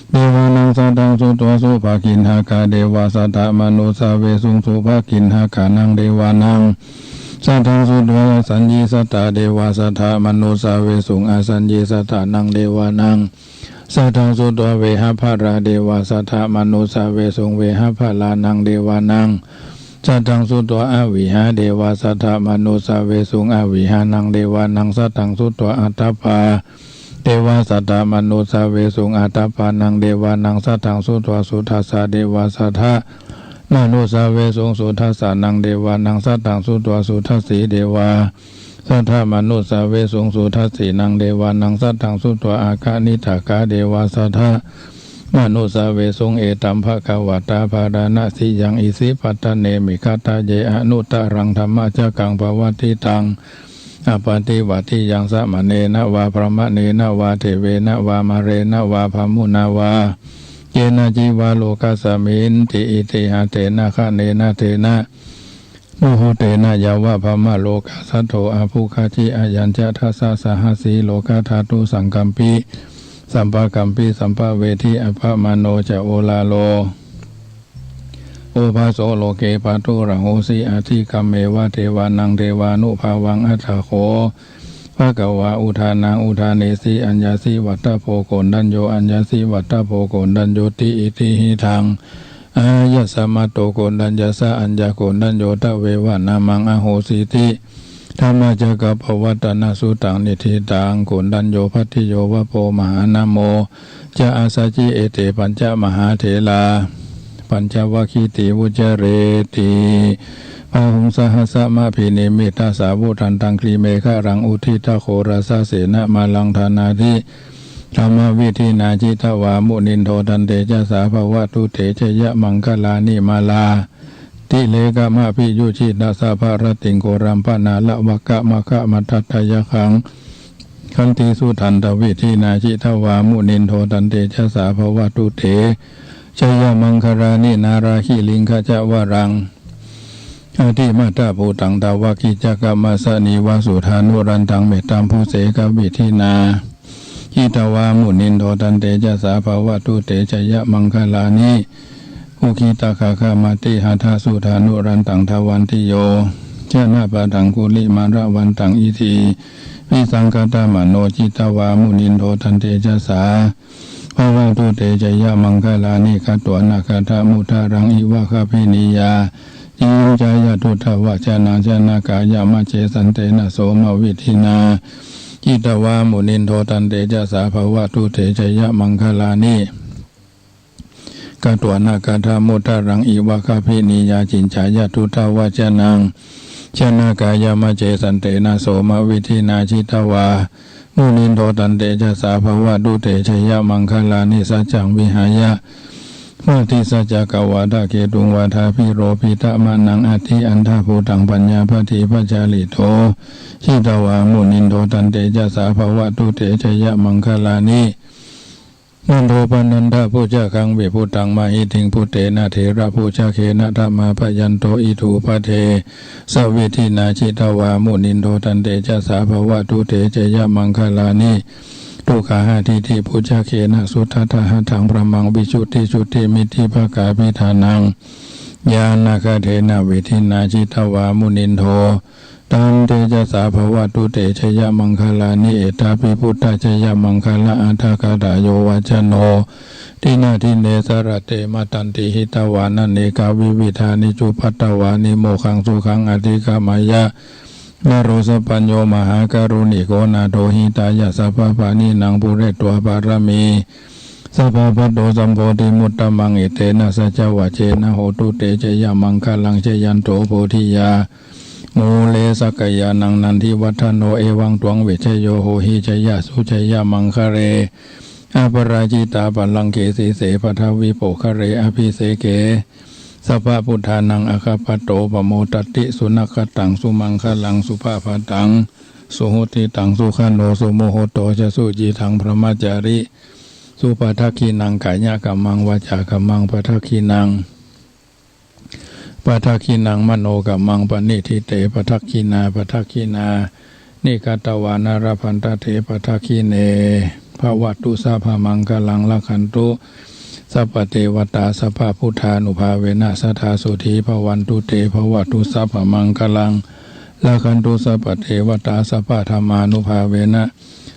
devānaṃ saddaṃ sutvā subhakiṇhakā devā saddamanussāvesuṃ. Subhakiṇhakānaṃ devānaṃ saddaṃ sutvā asaññīsatā devā saddamanussāvesuṃ. Asaññīsatānaṃ devānaṃ saddaṃ sutvā vehapphalā devā saddamanussāvesuṃ. Vehapphalānaṃ devānaṃ saddaṃ sutvā avihā devā saddamanussāvesuṃ. Avihānaṃ devānaṃ saddaṃ sutvā atappā devā saddamanussāvesuṃ. Atappānaṃ devānaṃ saddaṃ sutvā sudassā devā saddamanussāvesuṃ. Sudassānaṃ devānaṃ saddaṃ sutvā sudassī devā saddamanussāvesuṃ. Sudassīnaṃ devānaṃ saddaṃ sutvā akaniṭṭhakā devā saddamanussāvesuṃ. Etambhagavatā bārāṇasiyaṃ isipatane migadāye anuttaraṃ dhammacakkaṃ pavattitaṃ appaṭivattiyaṃ samaṇena vā brāhmaṇena vā devena vā mārena vā brahmunā vā kenaci vā lokasminti. Itiha tena khaṇena tena muhuttena yāva brahmalokā saddo abbhuggacchi. Ayañca dasasahassī lokadhātu saṅkampi sampakampi sampavedhi. Appamāṇo ca oḷāro obhāso loke pāturahosi atikkammeva devānaṃ devānubhāvaṃ. Atha kho bhagavā udānaṃ udānesi: Aññāsi vata bho koṇḍañño, aññāsi vata bho koṇḍaññoti. Itihidaṃ āyasmato koṇḍaññassa aññākoṇḍañño tveva nāmaṃ ahosīti. Dhammacakkappavattanasuttaṃ. Niṭṭhitaṃ koṇḍañño bhaddiyo vappo mahānāmo ca āsacchi. Ete pañca mahātherā pañcavaggīti vuccareti. Bāhuṃ sahassamabhinimmitasāvudhantaṃ grīmekhalaṃ uditaghorasasenamāraṃ dānādidha Dhammavidhinā jitavā munindo tantejasā bhavatu te jayamaṅgalāni. Mārātirekamabhiyujjhitasabbarattiṃ ghorampanāḷavakamakkhamathaddhayakkhaṃ khantīsudantavidhinā jitavā munindo tantejasā bhavatu te jayamaṅgalāni. Nāḷāgiriṃ gajavaraṃ atimattabhūtaṃ dāvaggicakkamasanīva sudāruṇantaṃ mettambusekavidhinā jitavā munindo tantejasā bhavatu te jayamaṅgalāni. Ukkhittakhaggam atihatthasudāruṇantaṃ dhāvantiyojanapathaṅgulimālaṃ iddhībhisaṅkhatamano jitavā munindo tantejasā bhavatu te jayamaṅgalāni. Katvāna kaṭṭhamudaraṃ iva gabbhinīyā ciñcāya duṭṭhavacanaṃ janakāyamajjhe santena somavidhinā jitavā munindo tantejasā bhavatu te jayamaṅgalāni. Katvāna kaṭṭhamudaraṃ iva gabbhinīyā ciñcāya duṭṭhavacanaṃ janakāyamajjhe santena somavidhinā jitavā munindo tantejasā bhavatu te jayamaṅgalāni. Saccaṃ vihāya matisaccakavādaketuṃ vādābhiropitamanaṃ atiandhabhūtaṃ paññāpadīpajalito jitavā munindo tantejasā bhavatu te jayamaṅgalāni. Nandopanandabhujagaṃ vibudhaṃ mahiddhiṃ puttena therabhujagena damāpayanto iddhūpadesavidhinā jitavā munindo tantejasā bhavatu te jayamaṅgalāni. Duggāhadiṭṭhibhujagena sudaṭṭhahatthaṃ brahmaṃ visuddhijutimiddhibakābhidhānaṃ ñāṇāgadena vidhinā jitavā munindo tantejasā bhavatu te jayamaṅgalāni. Etāpi buddhajayamaṅgalaaṭṭhagāthā yo vācano dinadine sarate matandī hitvānanekavividhāni cupaddavāni mokkhaṃ sukhaṃ adhigameyya naro sapañño. Mahākāruṇiko nātho hitāya sabbapāṇinaṃ pūretvā pāramī sabbā patto sambodhimuttamaṃ etena saccavajjena hotu te jayamaṅgalaṃ. Jayanto bodhiyā mūle sakyānaṃ nandivaḍḍhano evaṃ tvaṃ vijayo hohi jayassu jayamaṅgale aparājitapallaṅke sīse paṭhavipokkhare abhiseke sabbabuddhānaṃ aggappatto pamodati. Sunakkhattaṃ sumaṅgalaṃ supabhātaṃ suhuṭṭhitaṃ sukhaṇo sumuhutto ca suyiṭṭhaṃ brahmacārisu padakkhiṇaṃ kāyakammaṃ vācākammaṃ padakkhiṇaṃ padakkhiṇaṃ manokammaṃ paṇidhī te padakkhiṇā padakkhiṇāni katvāna labhantatthe padakkhiṇe. Bhavatu sabbamaṅgalaṃ rakkhantu sabbadevatā sabbabuddhānubhāvena sadā sotthī bhavantu te. Bhavatu sabbamaṅgalaṃ rakkhantu sabbadevatā sabbadhammānubhāvena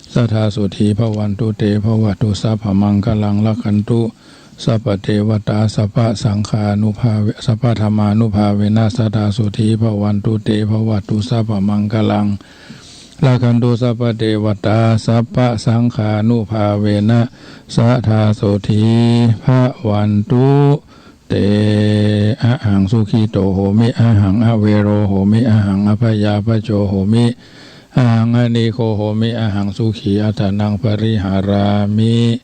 sadā sotthī bhavantu te. Bhavatu sabbamaṅgalaṃ rakkhantu sabbadevatā sabbasaṅghānubhāve sabbadhammānubhāvena sadā sotthī bhavantu te. Bhavatu sabbamaṅgalaṃ rakkhantu sabbadevatā sabbasaṅghānubhāvena sadā sotthī bhavantu te. Ahaṃ sukhito homi, ahaṃ avero homi, ahaṃ abyāpajjho homi, ahaṃ anīgho homi, ahaṃ sukhī attānaṃ pariharāmi.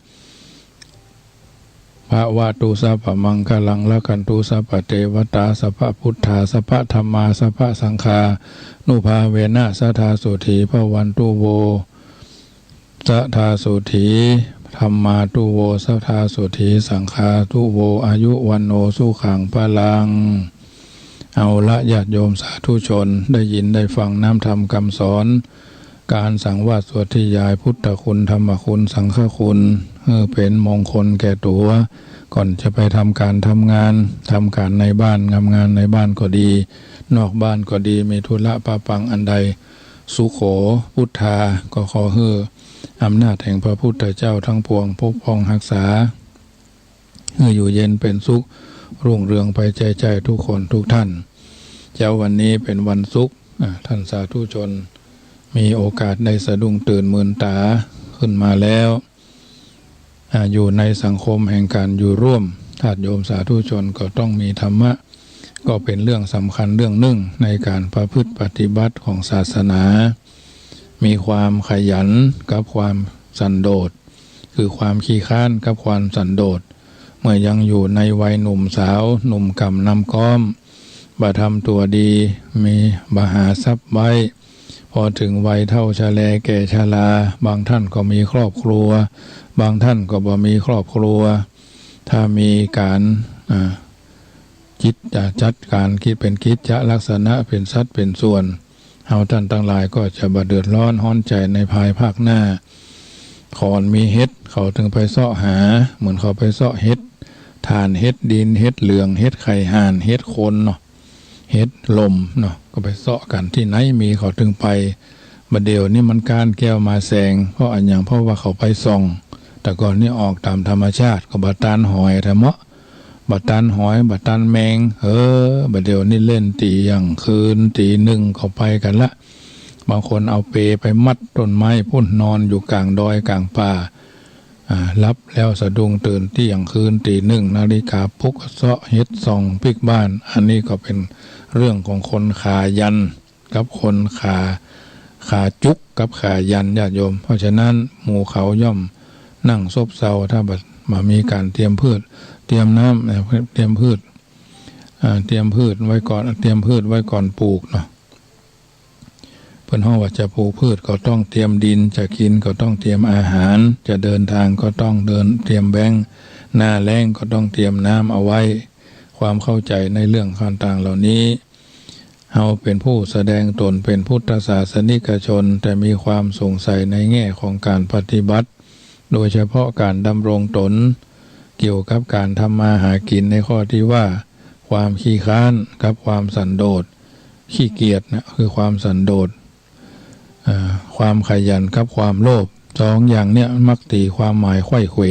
Bhavatu sabbamaṅgalaṃ rakkhantu sabbadevatā sabbabuddhā sabbadhammā sabbasaṅghānubhāvena sadā sotthī bhavantu vo. Sadā sotthī dhammā tu vo, sadā sotthī saṅghā tu vo, āyu vaṇṇo sukhaṃ balaṃ. เอาละ ญาติโยมสาธุชน ได้ยินได้ฟังน้ำธรรมคำสอน การสังวาสสวดธยายพุทธคุณ ธรรมคุณ สังฆคุณ หื้อเป๋นมงคลแก่ตั๋ว ก่อนจะไปทำการทำงาน ทำการในบ้าน ทำงานในบ้านก็ดี นอกบ้านก็ดี มีธุระปะปังอันใด สุโข พุทธา ก็ขอหื้ออำนาจแห่งพระพุทธเจ้าทั้งปวงปกป้องรักษา หื้ออยู่เย็นเป็นสุข รุ่งเรืองไปแก่ทุกคนทุกท่าน เช้าวันนี้เป็นวันศุกร์ อ่า ท่านสาธุชนมีโอกาสได้สะดุ้งตื่นมืนต๋าขึ้นมาแล้ว อ่า อยู่ในสังคมแห่งการอยู่ร่วม ญาติโยมสาธุชนก็ต้องมีธรรมะ ก็เป็นเรื่องสำคัญเรื่องนึ่งในการประพฤติปฏิบัติของศาสนา มีความขยันกับความสันโดษ คือความขี้ค้านกับความสันโดษ เมื่อยังอยู่ในวัยหนุ่มสาว หนุ่มก่ำนำก๊อม บ่ทำตั๋วดี มีบ่หาทรัพย์ไว้ พอถึงวัยเฒ่าชะแลแก่ชรา บางท่านก็มีครอบครัว บางท่านก็บ่มีครอบครัว ถ้ามีก๋าน อ่า กิจจะจัดก๋านกิจเป๋นกิจจะลักษณะ เป๋นสัดเป๋นส่วน เฮาต้านตังหลายก็จะบ่เดือดร้อนฮ้อนใจ๋ในภายภาคหน้า ขอนมีเห็ด เขาตึงไปเซาะหา เหมือนเขาไปเซาะเห็ดถ่าน เห็ดดิน เห็ดเหลือง เห็ดไข่ห่าน เห็ดคนเนาะ เห็ดลมเนาะ ก็ไปเซาะกั๋น ตี้ไหนมีเขาตึงไป บ่าเดี่ยวนี้มันก้านแก้วมาแสง เพราะอะหยัง เพราะว่าเขาไปส่อง แต่ก่อนนี้ออกต๋ามธรรมชาติ ก็บ่ตันหอยแต๊เมาะ บ่ตันหอย บ่ตันแมง เออ บ่าเดี่ยวนี้เล่นตี๋หยั่งคืน ตี๋หนึ่งก็ไปกั๋นละ บางคนเอาเปไปมัดต้นไม้ปู๊น นอนอยู่ก๋างดอยก๋างป่า อ่า หลับแล้วสะดุ้งตื่นเตี้ยงคืน ตี๋หนึ่งนาฬิกาปลุก เซาะเห็ดส่องปิ๊กบ้าน อันนี้ก็เป๋นเรื่องของคนขายัน กับคนขา ขาจุกกับขายัน ญาติโยม เพราะฉะนั้นหมู่เขาย่อมนั่งซบเซา ถ้าบ่ บ่มีก๋านเตรียมพืช เตรียมน้ำ เอ่อ เตรียมพืช อ่า เตรียมพืชไว้ก่อน เตรียมพืชไว้ก่อนปลูกเนาะ เปิ้นฮ้องว่าจะปลูกพืชก็ต้องเตรียมดิน จะกิ๋นก็ต้องเตรียมอาหาร จะเดินทางก็ต้องเดิน เตรียมแบง หน้าแล้งก็ต้องเตรียมน้ำเอาไว้ ความเข้าใจ๋ในเรื่องต่างๆ เหล่านี้ เฮาเป๋นผู้แสดงต๋นเป๋นพุทธศาสนิกชน แต่มีความสงสัยในแง่ของก๋านปฏิบัติ โดยเฉพาะก๋านดำรงต๋น เกี่ยวกับก๋านทำมาหากิ๋น ในข้อตี้ว่า ความขี้ค้านกับความสันโดษ ขี้เกียจนะ คือความสันโดษ อ่า ความขยันกับความโลภ สองอย่างเนี้ยมักตีความหมายไขว้เขว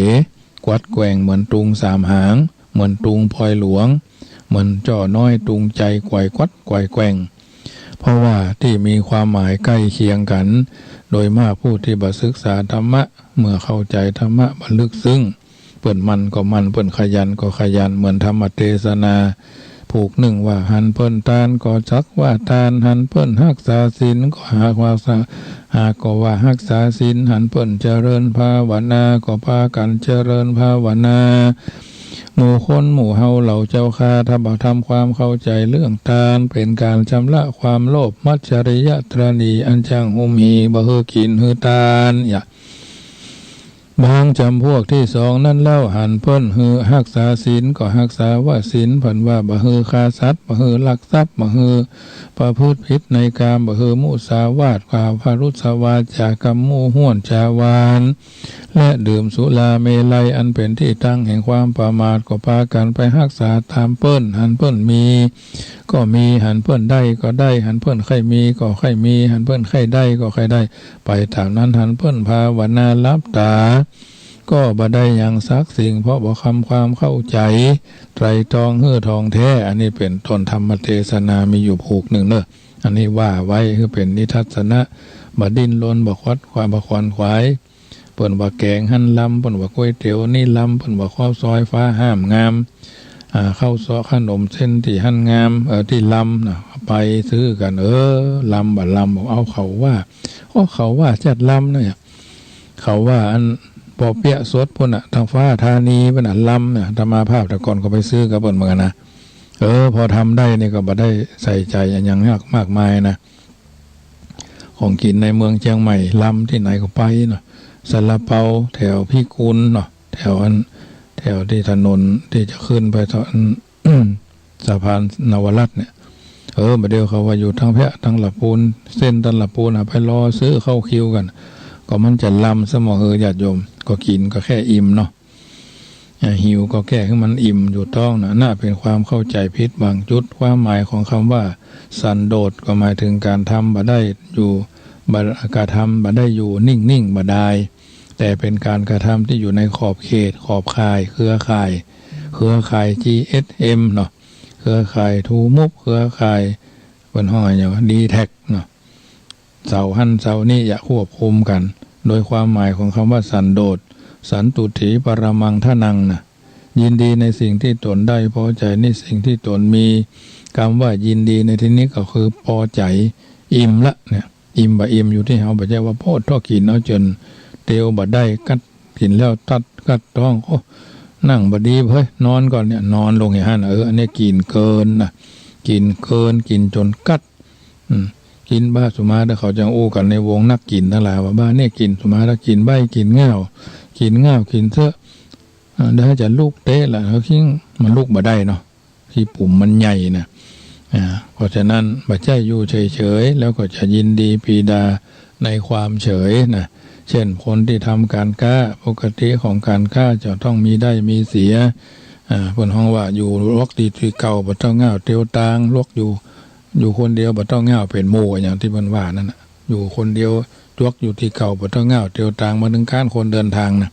กวัดแกว่ง เหมือนตุงสามหาง เหมือนตุงพลอยหลวง เหมือนจ้อน้อยตุงใจ๋ไขว่กวัดไขว่แกว่ง เพราะว่าตี้มีความหมายใก้เคียงกั๋น โดยมากผู้ตี้บ่ศึกษาธรรมะ เมื่อเข้าใจ๋ธรรมะบ่ลึกซึ้ง เปิ้นหมั่นก็หมั่น เปิ้นขยันก็ขยัน เหมือนธรรมเตสนา ผูกนึ่งว่า หันเปิ้นตานก็สักว่าตาน หันเปิ้นฮักษาศีลก็หากว่าสะ หากก็ว่าฮักษาศีล หันเปิ้นเจริญภาวนา ก็ปากั๋นเจริญภาวนา หมู่คนหมู่เฮาเหล่าเจ้าข้า ถ้าบ่ทำความเข้าใจ๋เรื่องตาน เป๋นก๋านชำระความโลภ มัจฉริยะตรณี อันจ้างหุ้มหี่ บ่หื้อกิ๋นหื้อตาน อย่า บางจ๋ำพวกตี้สองนั้นเล่า หันเปิ้นหื้อฮักษาศีลก็ฮักษาว่าศีล เปิ้นว่าบ่หื้อฆ่าสัตว์ บ่หื้อลักทรัพย์ บ่หื้อประพฤติผิดในกาม บ่หื้อมุสาวาท กล่าวพรุสวาจากำหมู่ห้วนจาหวาน และดื่มสุราเมรัย อันเป๋นตี้ตั้งแห่งความประมาท ก็ปากั๋นไปฮักษาต๋ามเปิ้น หันเปิ้นมี ก็มี หันเปิ้นได้ก็ได้ หันเปิ้นใค่มีก็ใค่มี หันเปิ้นใค่ได้ก็ใค่ได้ ไปต๋ามนั้น หันเปิ้นภาวนาหลับต๋า ก็บ่ได้หยังสักสิ่ง เพราะบ่ทำความเข้าใจ๋ ไตร่ตรองหื้อถ่องแท้ อันนี้เป๋นต้นธรรมเตสนา มีอยู่ผูกนึ่งเน่อ อันนี้ว่าไว้หื้อเป๋นนิทัศนะ บ่ดิ้นรน บ่ขวัดขวาย บ่ขวนขวาย เปิ้นว่าแก๋งหั้นลำ เปิ้นว่าก๋วยเตี๋ยวนี่ลำ เปิ้นว่าข้าวซอยฟ้าห้ามงาม อ่า ข้าวซอยขนมเส้นตี้หั้นงาม เออ ตี้ลำนะ ไปซื้อกั๋น เออ ลำบ่ลำ เอาเขาว่า โอ้ เขาว่าจัดลำเนี่ย เขาว่าอันปอเปี๊ยะสดปู๊นน่ะ ตางฟ้าธานีปู๊นน่ะ ลำเนี่ย อาตมาภาพแต่ก่อนก็ไปซื้อกับเปิ้นเหมือนกั๋นนะ เออ พอทำได้นี่ก็บ่ได้ใส่ใจ๋อะหยังมาก มากมายนะ ของกิ๋นในเมืองเจียงใหม่ ลำตี้ไหนก็ไปเนาะ ซาลาเปาแถวพิกุลเนาะ แถวอัน แถวตี้ถนนตี้จะขึ้นไปตอน สะพานนวรัตน์เนี่ย เออ บ่าเดี่ยวเขาว่าอยู่ตางเพี้ย ตางละปูน เส้นตางละปูนอะ ไปรอซื้อเข้าคิวกั๋น ก็มันจะลำซะหมอ เออ ญาติโยม ก็กิ๋นก็แค่อิ่มเนาะ อ่า หิวก็แก้หื้อมันอิ่มอยู่ต๊องนะ น่าเป๋นความเข้าใจ๋ผิดบางจุด ความหมายของกำว่าสันโดษก็หมายเถิงก๋านทำบ่ได้อยู่ บ่ กระทำบ่ได้อยู่นิ่งๆ บ่ดาย แต่เป๋นก๋านกระทำตี้อยู่ในขอบเขต ขอบข่าย เครือข่าย เครือข่ายจีเอสเอ็มเนาะ เครือข่ายทรูมูฟ เครือข่าย เปิ้นฮ้องอะหยังวะ ดีแท็กเนาะ เสาหั้นเสานี้จะควบคุมกั๋น โดยความหมายของกำว่าสันโดษ สันตุฏฐิปรมังธนังนะ ยินดีในสิ่งตี้ตนได้ พอใจ๋ในสิ่งตี้ตนมี กำว่ายินดีในตี้นี้ก็คือปอใจ๋ อิ่มละเนี่ย อิ่มบ่อิ่มอยู่ตี้เฮา บ่ใจ้ว่าโพดท่อกิ๋นเอาจ๋นเตียวบ่ได้ กัด กิ๋นแล้วตัดกัดต๊อง โอ้ นั่งบ่ดีเฮ้ย นอนก่อนเนี่ย นอนลงอย่างหั้น เออ อันนี้กิ๋นเกินนะ กิ๋นเกิน กิ๋นจ๋นกัด อืม กิ๋นบ่าสุมา ถ้าเขาจะอู้กั๋นในวงนักกิ๋นตังหลายว่า บ่าเนี่ยกิ๋นสุมา ถ้ากิ๋นใบ้กิ๋นง่าว กิ๋นง่าว กิ๋นเต๊อะ อ่า เดี๋ยวจะลุกเต๊ะละ เขาคิง มันลุกบ่ได้เนาะ ขี้ปุ๋มมันใหญ่นะ อ่า เพราะฉะนั้นบ่ใจ้อยู่เฉยๆ แล้วก็จะยินดีปรีดาในความเฉยนะ เช่น คนตี้ทำก๋านก๊า ปกติของก๋านก๊าจะต้องมีได้มีเสีย อ่า เปิ้นฮ้องว่าอยู่ลวกตี้ ตี้เก่าบ่ต้องง่าวเตียวตาง ลวกอยู่ อยู่คนเดียวบ่ต้องง่าวเป๋นหมู่ อย่างตี้เปิ้นว่านั่นน่ะ อยู่คนเดียว จวกอยู่ตี้เก่าบ่ต้องง่าวเตียวตาง บ่าเถิงก้านคนเดินตางนะ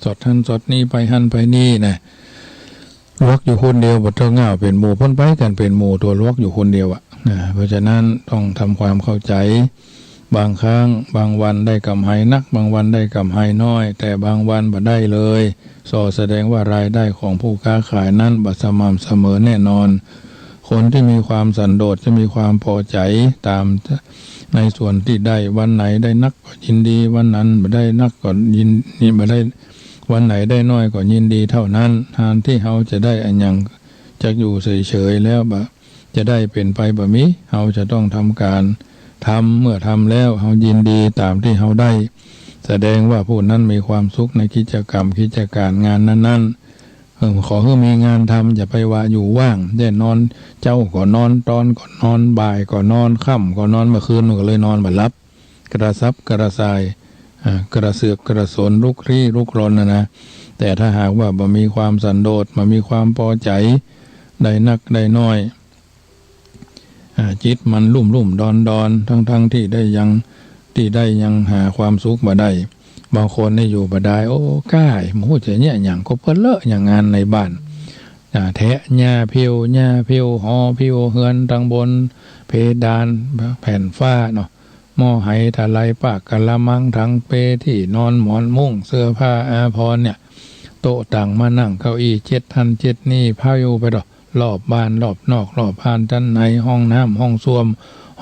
สอดหั้นสอดนี่ ไปหั้นไปนี่นะ ลวกอยู่คนเดียวบ่ต้องง่าวเป๋นหมู่ เปิ้นไปกั๋นเป๋นหมู่ตั๊ว ลวกอยู่คนเดียวอะ นะ เพราะฉะนั้นต้องทำความเข้าใจ๋ บางครั้งบางวันได้ก๋ำไรนัก บางวันได้ก๋ำไรน้อย แต่บางวันบ่ได้เลย ส่อแสดงว่ารายได้ของผู้ค้าขายนั้นบ่สม่ำเสมอแน่นอน คนตี้มีความสันโดษจะมีความปอใจ๋ต๋ามในส่วนตี้ได้ วันไหนได้นักก็ยินดี วันนั้นบ่ได้นักก็ยิน นี่บ่ได้ วันไหนได้น้อยก็ยินดีเต้านั้น แทนตี้เฮาจะได้อะหยังจากอยู่เฉยๆ แล้วบ่ จะได้เป๋นไปบ่มี เฮาจะต้องทำก๋าน ทำ เมื่อทำแล้วเฮายินดีต๋ามตี้เฮาได้ แสดงว่าผู้นั้นมีความสุขในกิจกรรม กิจก๋านงานนั้นๆ เออ ขอหื้อมีงานทำ อย่าไปว่าอยู่ว่าง แด่นอน เจ๊าก็นอน ตอนก็นอน บ่ายก็นอน ค่ำก็นอน เมื่อคืนมันก็เลยนอนบ่หลับ กระสับกระส่าย อ่า กระเสือกกระสน ลุกลี้ลุกลนน่ะนะ แต่ถ้าหากว่าบ่มีความสันโดษ บ่มีความปอใจ๋ ได้นักได้น้อย อ่า จิตมันลุ่มๆ ดอนๆ ทั้งๆ ตี้ได้ยัง ตี้ได้ยังหาความสุขบ่ได้ บางคนนี่อยู่บ่ได้ โอ้ ก้าย บ่ฮู้จะเยียะหยัง ก็เปิ้นเลอะอย่างงานในบ้าน อ่า แทะหญ้าผิว หญ้าผิวหอ ผิวเฮือน ตังบนเพดาน แผ่นฝ้าเนาะ หม้อไหทะไล ปากกะละมัง ถังเป ตี้นอน หมอนมุ้ง เสื้อผ้าอาภรณ์เนี่ย โต๊ะตั๋ง มานั่ง เก้าอี้ เจ็ดหั้นเจ็ดนี่ ผิวไปดอก รอบบ้าน รอบนอก รอบฮาน จั๊นใน ห้องน้ำ ห้องส้วม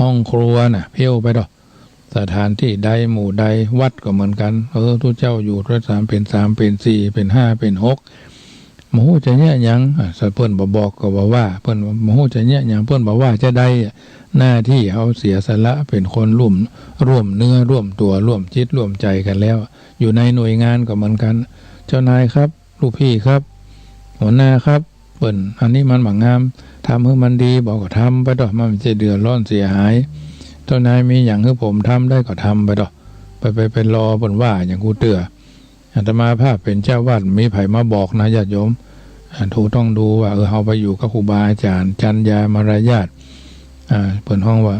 ห้องครัวน่ะ ผิวไปดอก สถานตี้ใด หมู่ใด วัดก็เหมือนกั๋น เออ ตุ๊เจ้าอยู่ตวยสาม เป๋นสาม เป๋นสี่ เป๋นห้า เป๋นหก บ่ฮู้จะเยียะหยัง อ่ะ ถ้าเปิ้นบ่บอกก็บ่ว่า เปิ้นบ่ฮู้จะเยียะหยัง เปิ้นบ่ว่าจะใดอะ หน้าตี้เฮาเสียสละเป๋นคนร่วม ร่วมเนื้อร่วมตั๋ว ร่วมจิตร่วมใจ๋กั๋นแล้ว อยู่ในหน่วยงานก็เหมือนกั๋น เจ้านายครับ ลูกพี่ครับ หัวหน้าครับ เปิ้น อันนี้มันบ่งาม ทำหื้อมันดี บ่ก็ทำไปเถาะ มันบ่ใจ้เดือดร้อนเสียหาย เจ้านายมีหยังหื้อผมทำได้ก็ทำไปเถาะ ไป ไป ไปรอเปิ้นว่าหยังกู้เตื้อ อาตมาภาพเป๋นเจ้าวาด มีใผมาบอกนะญาติโยม อ่า ถูต้องดูว่า เออ เฮาไปอยู่กับครูบาอาจ๋ารย์ จรรยามารยาท อ่า เปิ้นฮ้องว่า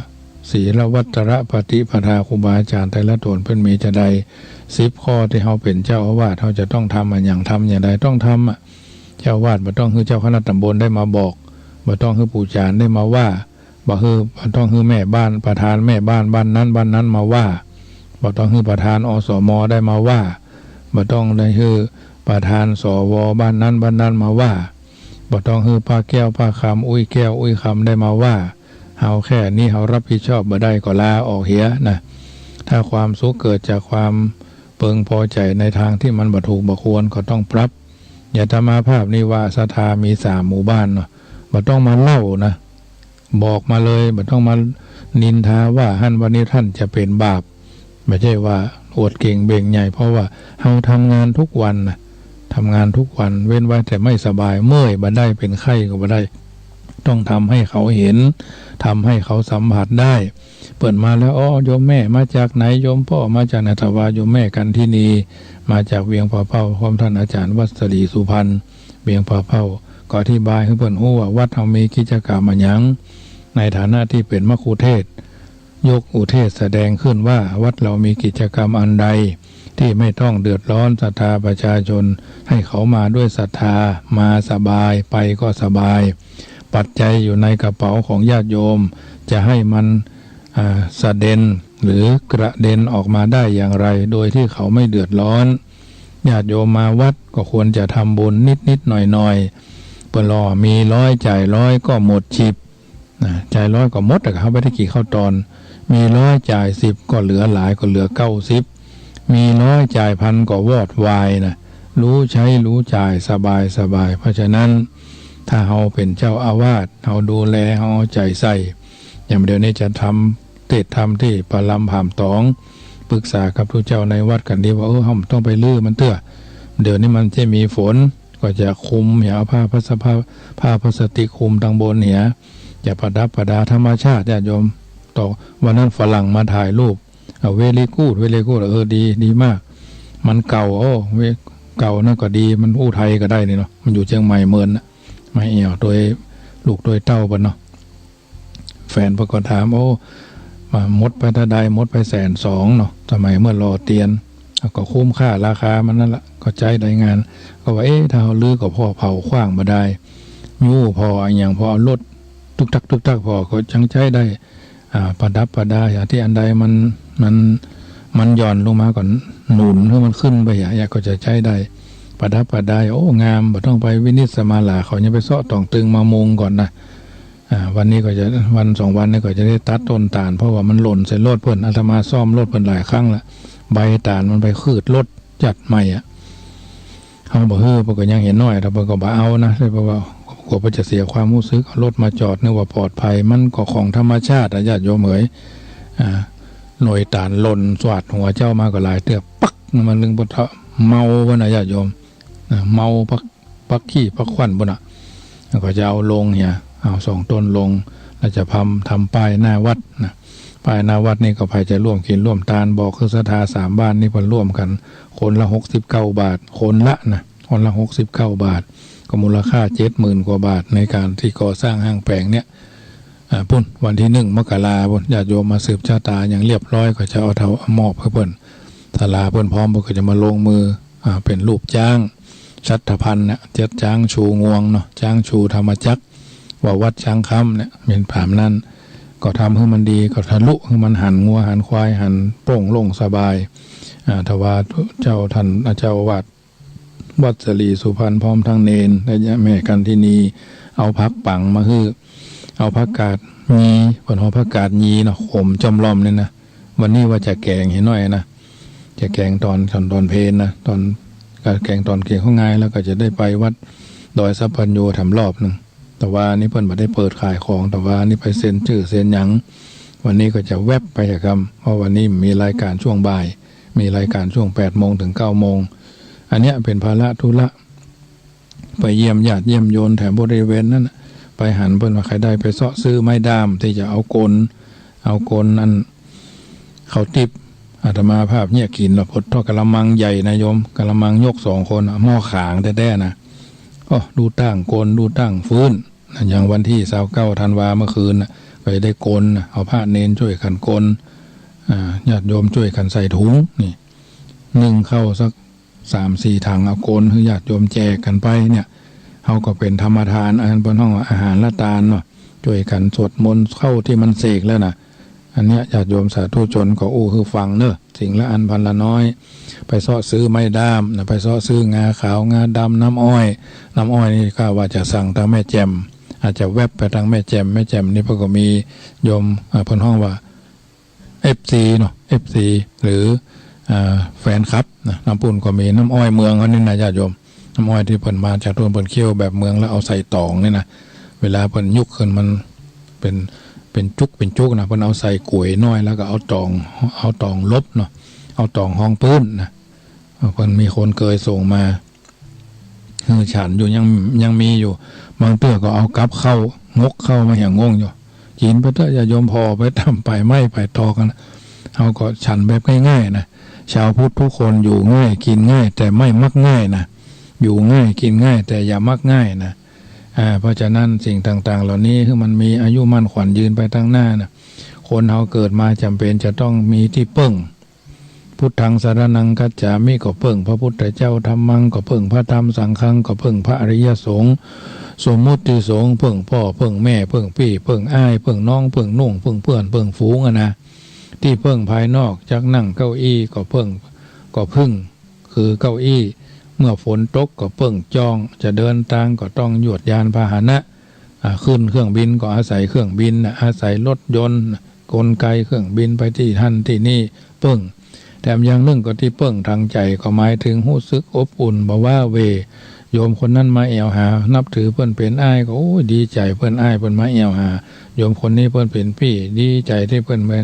ศีลวัตรปฏิปทา ครูบาอาจ๋ารย์แต่ละต๋นเปิ้นมีจาใด สิบข้อตี้เฮาเป๋นเจ้าอาวาส เฮาจะต้องทำอะหยัง ทำอย่างใดต้องทำอะ เจ้าอาวาสบ่ต้องหื้อเจ้าคณะตำบลได้มาบอก บ่ต้องหื้อปู่จ๋ารย์ได้มาว่า บ่หื้อ บ่ต้องหื้อแม่บ้าน ประธานแม่บ้านบ้านนั้นบ้านนั้นมาว่า บ่ต้องหื้อประธาน อสม ได้มาว่า บ่ต้องได้หื้อประธาน สว บ้านนั้นบ้านนั้นมาว่า บ่ต้องหื้อป้าแก้วป้าคำ อุ้ยแก้วอุ้ยคำได้มาว่า เฮาแค่นี้เฮารับผิดชอบบ่ได้ก็ลาออกเหียนะ ถ้าความสุขเกิดจากความเปิงพอใจ๋ในตางตี้มันบ่ถูกบ่ควรก็ต้องปรับ อาตมาภาพนี่ว่าศรัทธามีสามหมู่บ้านเนาะ บ่ต้องมาเล่านะ บอกมาเลย บ่ต้องมานินทาว่าหั้นว่านี้ ท่านจะเป๋นบาป บ่ใจ้ว่าอวดเก่งเบ่งใหญ่ เพราะว่าเฮาทำงานทุกวันนะ ทำงานทุกวัน เว้นไว้แต่ไม่สบาย เมื่อยบ่ได้ เป๋นไข้ก็บ่ได้ ต้องทำหื้อเขาหัน ทำหื้อเขาสัมผัสได้ เปิ้นมาแล้ว "อ๋อ โยมแม่มาจากไหน โยมป้อมาจากไหน" ถ้าว่าโยมแม่กันทินี มาจากเวียงป่าเป้า พร้อมต้านอาจ๋ารย์วัสลีสุพรรณ เวียงป่าเป้า ก็อธิบายหื้อเปิ้นฮู้ว่าวัดเฮามีกิจกรรมอะหยัง ในฐานะตี้เป๋นมัคคุเทศก์ ยกอุเทศน์แสดงขึ้นว่าวัดเฮามีกิจกรรมอันใดตี้ไม่ต้องเดือดร้อนศรัทธาประชาชน ให้เขามาด้วยศรัทธา มาสบาย ไปก็สบาย ปัจจัยอยู่ในกระเป๋าของญาติโยม จะให้มัน อ่า สะเด็นหรือกระเด็นออกมาได้อย่างไร โดยที่เขาไม่เดือดร้อน ญาติโยมมาวัดก็ควรจะทำบุญนิดๆ หน่อยๆ เปิ้นลอมีร้อยจ่ายร้อยก็หมดสิบ นะ จ่ายร้อยก็หมด แต่เฮาบ่ได้กิ๋นข้าวตอน มีร้อยจ่ายสิบก็เหลือหลาย ก็เหลือเก้าสิบ มีร้อยจ่ายพันก็วอดวายนะ รู้ใช้รู้จ่ายสบายสบาย เพราะฉะนั้น ถ้าเฮาเป๋นเจ้าอาวาส เฮาดูแล เฮาเอาใจ๋ใส่ อย่างเดี๋ยวนี้จะทำเตสน์ธรรมตี้ปะลำผามต๋อง ปึกษากับตุ๊เจ้าในวัดกั๋นดีว่า เออ เฮาบ่ต้องไปรื้อมันเตื้อ เดี๋ยวนี้มันจะมีฝน ก็จะคลุมเหีย เอาผ้าพลาส ผ้า ผ้าพลาสติกคลุมตังบนเหีย จะประดับประดาธรรมชาติ ญาติโยม ต่อวันนั้นฝรั่งมาถ่ายรูป เอา very good very good เออ ดี ดีมาก มันเก่า โอ้ เว เก่านั่นก็ดี มันอู้ไทยก็ได้นี่เนาะ มันอยู่เจียงใหม่เมินน่ะ มาแอ่วตวยลูกตวยเต้าเปิ้นเนาะ แฟนเปิ้นก็ถาม โอ้ มาหมดไปเต้าใด หมดไปแสนสองเนาะ สมัยเมื่อหล่อเตียน ก็คุ้มค่าราคามันนั่นละ ก็ใจ๊ได้งาน ก็ว่า เอ๊ะ ถ้าเฮารื้อก็ผ่อเผาขว้างบ่ดาย ยู้ผ่ออะหยัง ผ่อเอารถตุ๊กตักตุ๊กตักผ่อก็ยังใจ๊ได้ อ่า ประดับประดา อย่างตี้อันใดมัน มัน มันหย่อนลงมาก็หนุนหื้อมันขึ้นไป อย่างเนี้ยก็จะใจ๊ได้ ประดับประดา โอ้ งาม บ่ต้องไปวินิจสมาหลา เขายังไปเซาะต่องตึงมามุงก่อนนะ อ่า วันนี้ก็จะ วันสองวันนี้ก็จะได้ตัดต้นตาล เพราะว่ามันหล่นใส่รถเปิ้น อาตมาซ่อมรถเปิ้นหลายครั้งละ ใบตาลมันไปขืดรถจัดใหม่อะ เฮาบ่หื้อ เปิ้นก็ยังเห็นน้อย แต่เปิ้นก็บ่เอานะ เพราะว่ากั๋วเปิ้นจะเสียความฮู้สึก เอารถมาจอดนึกว่าปลอดภัย มันก็ของธรรมชาติอะ ญาติโยมเหย อ่า หน่วยตาลหล่นสวาดหัวเจ้ามาก็หลายเตื้อ ปัก มันลึงปะทะ เมาเปิ้นนะ ญาติโยม อ่า เมาปัก ปักขี้ปักควันปุ้นน่ะ แล้วก็จะเอาลงเหีย เอาสองต้นลง แล้วจะทำ ทำป้ายหน้าวัดนะ ป้ายหน้าวัดนี่ก็ใผจะร่วมกิ๋นร่วมตาน บอกคือศรัทธาสามบ้านนี่เปิ้นร่วมกั๋น คนละหกสิบเก้าบาท คนละนะ คนละหกสิบเก้าบาท ก็มูลค่าเจ็ดหมื่นกว่าบาท ในก๋านตี้ก่อสร้างห้างแป๋งเนี่ย อ่า ปุ้น วันตี้หนึ่งมกราปุ้น ญาติโยมมาสืบชะตาอย่างเรียบร้อย ก็จะเอาเฒ่า เอามอบหื้อเปิ้น ศาลาเปิ้นพร้อม เปิ้นก็จะมาลงมือ อ่า เป๋นรูปจ๊าง ชัตตะพันธ์เนี่ย จ๊างชูงวงเนาะ จ๊างชูธรรมจักร ว่าวัดจ๊างคำเนี่ย เป๋นผามนั้น ก็ทำหื้อมันดี ก็ทะลุหื้อมันหันงัวหันควาย หันโปร่งโล่งสบาย อ่า ถ้าว่าเจ้าท่าน อ่า เจ้าอาวาสวัดสะหลีสุพรรณ พร้อมทั้งเณร และแม่คันธินี เอาผักปังมาหื้อ เอาผักกาดหยี เปิ้นฮ้องผักกาดหยีเนาะ ขมจ้อมล่อมนี่นะ วันนี้ว่าจะแก๋งหื้อหน้อยนะ จะแก๋งต๋อน ต๋อน ต๋อนเพลนะ ต๋อน ก็แก๋งต๋อนเกียงข้าวงาย แล้วก็จะได้ไปวัดดอยสัพพัญญูแถมรอบนึ่ง แต่ว่านี่เปิ้นบ่ได้เปิดขายของ แต่ว่านี่ไปเซ็นจื้อเซ็นหยัง วันนี้ก็จะแว็บไปอะครับ เพราะวันนี้มีรายก๋านช่วงบ่าย มีรายก๋านช่วงแปดโมงถึงเก้าโมง อันเนี้ยเป๋นภาระธุระ ไปเยี่ยมญาติเยี่ยมโยนแถวบริเวณนั้นน่ะ ไปหันเปิ้นว่าใค่ได้ไปเซาะซื้อไม้ด้ามตี้จะเอากล เอากลอัน ข้าวติ๊บ อาตมาภาพเนี่ยกิ๋นละ ปดท่อกะละมังใหญ่นะโยม กะละมังยกสองคนน่ะ หม้อขางแต๊ๆ นะ โอ้ ดูตั้งกล ดูตั้งฟืนนะ อย่างวันตี้ซาวเก้าธันวาเมื่อคืนน่ะ ก็จะได้กลน่ะ เอาพระเณรจ้วยกั๋นกล อ่า ญาติโยมจ้วยกั๋นใส่ถุง นี่ นึ่งข้าวสัก สามสี่ถัง เอากลหื้อญาติโยมแจกกั๋นไปเนี่ย เฮาก็เป๋นธรรมทาน อันเปิ้นฮ้องว่าอาหารตานเนาะ จ้วยกั๋นสวดมนต์เข้าตี้มันเสกแล้วน่ะ อันเนี้ยญาติโยมสาธุชนก็อู้หื้อฟังเนาะ สิ่งละอันพันละน้อย ไปเซาะซื้อไม้ด้ามน่ะ ไปเซาะซื้องาขาว งาดำ น้ำอ้อย น้ำอ้อยนี่ข้าว่าจะสั่งตางแม่แจ่ม อาจจะแว็บไปตางแม่แจ่ม แม่แจ่มนี่เปิ้นก็มีโยม อ่า เปิ้นฮ้องว่า เอฟซีเนาะ เอฟซี หรือ อ่า แฟนคลับนะ น้ำปุ้นก็มีน้ำอ้อยเมืองเฮานี่นะญาติโยม น้ำอ้อยตี้เปิ้นมาจากต้น เปิ้นเคี่ยวแบบเมืองแล้วเอาใส่ต๋องนี่นะ เวลาเปิ้นยุกขึ้นมันเป๋น เป๋นจุก เป๋นจุกนะ เปิ้นเอาใส่ก๋วยน้อยแล้วก็เอาต๋อง เอาต๋องลบเนาะ เอาต๋องฮองปื๊นนะ เปิ้นมีคนเกยส่งมา หื้อฉันอยู่ ยัง ยังมีอยู่ บางเตื้อก็เอากับข้าว งกข้าวมาเหีย งงอยู่ กิ๋นไปเต๊อะ ญาติโยม ผ่อไปต๋ามป่ายไม้ป่ายตอกกั๋น เฮาก็ฉันแบบง่ายๆ นะ ชาวพุทธทุกคนอยู่ง่ายกิ๋นง่าย แต่ไม่มักง่ายนะ อยู่ง่ายกิ๋นง่าย แต่อย่ามักง่ายนะ อ่า เพราะฉะนั้นสิ่งต่างๆ เหล่านี้หื้อมันมีอายุมั่นขวัญยืนไปตางหน้านะ คนเฮาเกิดมาจ๋ำเป๋นจะต้องมีตี้เปิ้ง พุทธังสรณังคัจฉามิ ก็เปิ้งพระพุทธเจ้า ธัมมัง ก็เปิ้งพระธรรม สังฆัง ก็เปิ้งพระอริยสงฆ์ สมมุติสงฆ์ เปิ้งป้อเปิ้งแม่ เปิ้งปี้เปิ้งอ้าย เปิ้งน้อง เปิ้งนุ่ง เปิ้งเปื้อน เปิ้งฝูงอะนะ ตี้เปิ้งภายนอก จักนั่งเก้าอี้ก็เปิ้ง ก็พึ่ง คือเก้าอี้ เมื่อฝนตกก็เปิ้งจ้อง จะเดินตางก็ต้องยวดยานพาหนะ อ่า ขึ้นเครื่องบินก็อาศัยเครื่องบินน่ะ อาศัยรถยนต์น่ะ กลไกเครื่องบินไปตี้หั้นตี้นี่ เปิ้ง แถมอย่างนึ่งก็ตี้เปิ้งตางใจ๋ ก็หมายเถิงฮู้สึกอบอุ่น บ่ว้าเหว่ โยมคนนั้นมาแอ่วหา นับถือเปิ้นเป๋นอ้ายก็ โอ้ย ดีใจ๋ เปิ้นอ้ายเปิ้นมาแอ่วหา โยมคนนี้เปิ้นเป๋นปี้ ดีใจ๋ตี้เปิ้นมา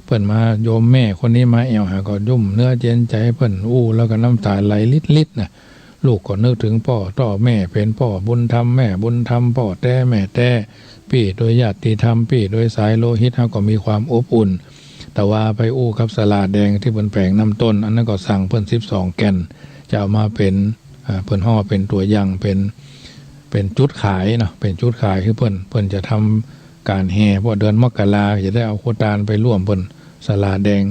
เปิ้นมา โยมแม่คนนี้มาแอ่วหา ก็ยุ่มเนื้อเย็นใจ๋ เปิ้นอู้แล้วก็น้ำต๋าไหลลิดๆ นะ ลูกก็นึกเถิงป้อต้อ แม่เป๋นป้อบุญธรรม แม่บุญธรรม ป้อแต๊แม่แต๊ ปี้โดยญาติธรรม ปี้โดยสายโลหิต เฮาก็มีความอบอุ่น แต่ว่าไปอู้กับสะหร่าแดงตี้เปิ้นแป๋งน้ำต้น อันนั้นก็สั่งเปิ้นสิบสองแก่น จะเอามาเป๋น อ่า เปิ้นฮ้องว่าเป๋นตั๋วอย่าง เป๋น เป๋นจุดขายเนาะ เป๋นจุดขาย คือเปิ้น เปิ้นจะทำก๋านแห่ เพราะเดือนมกราจะได้เอาครัวตานไปร่วมเปิ้น สะหร่าแดง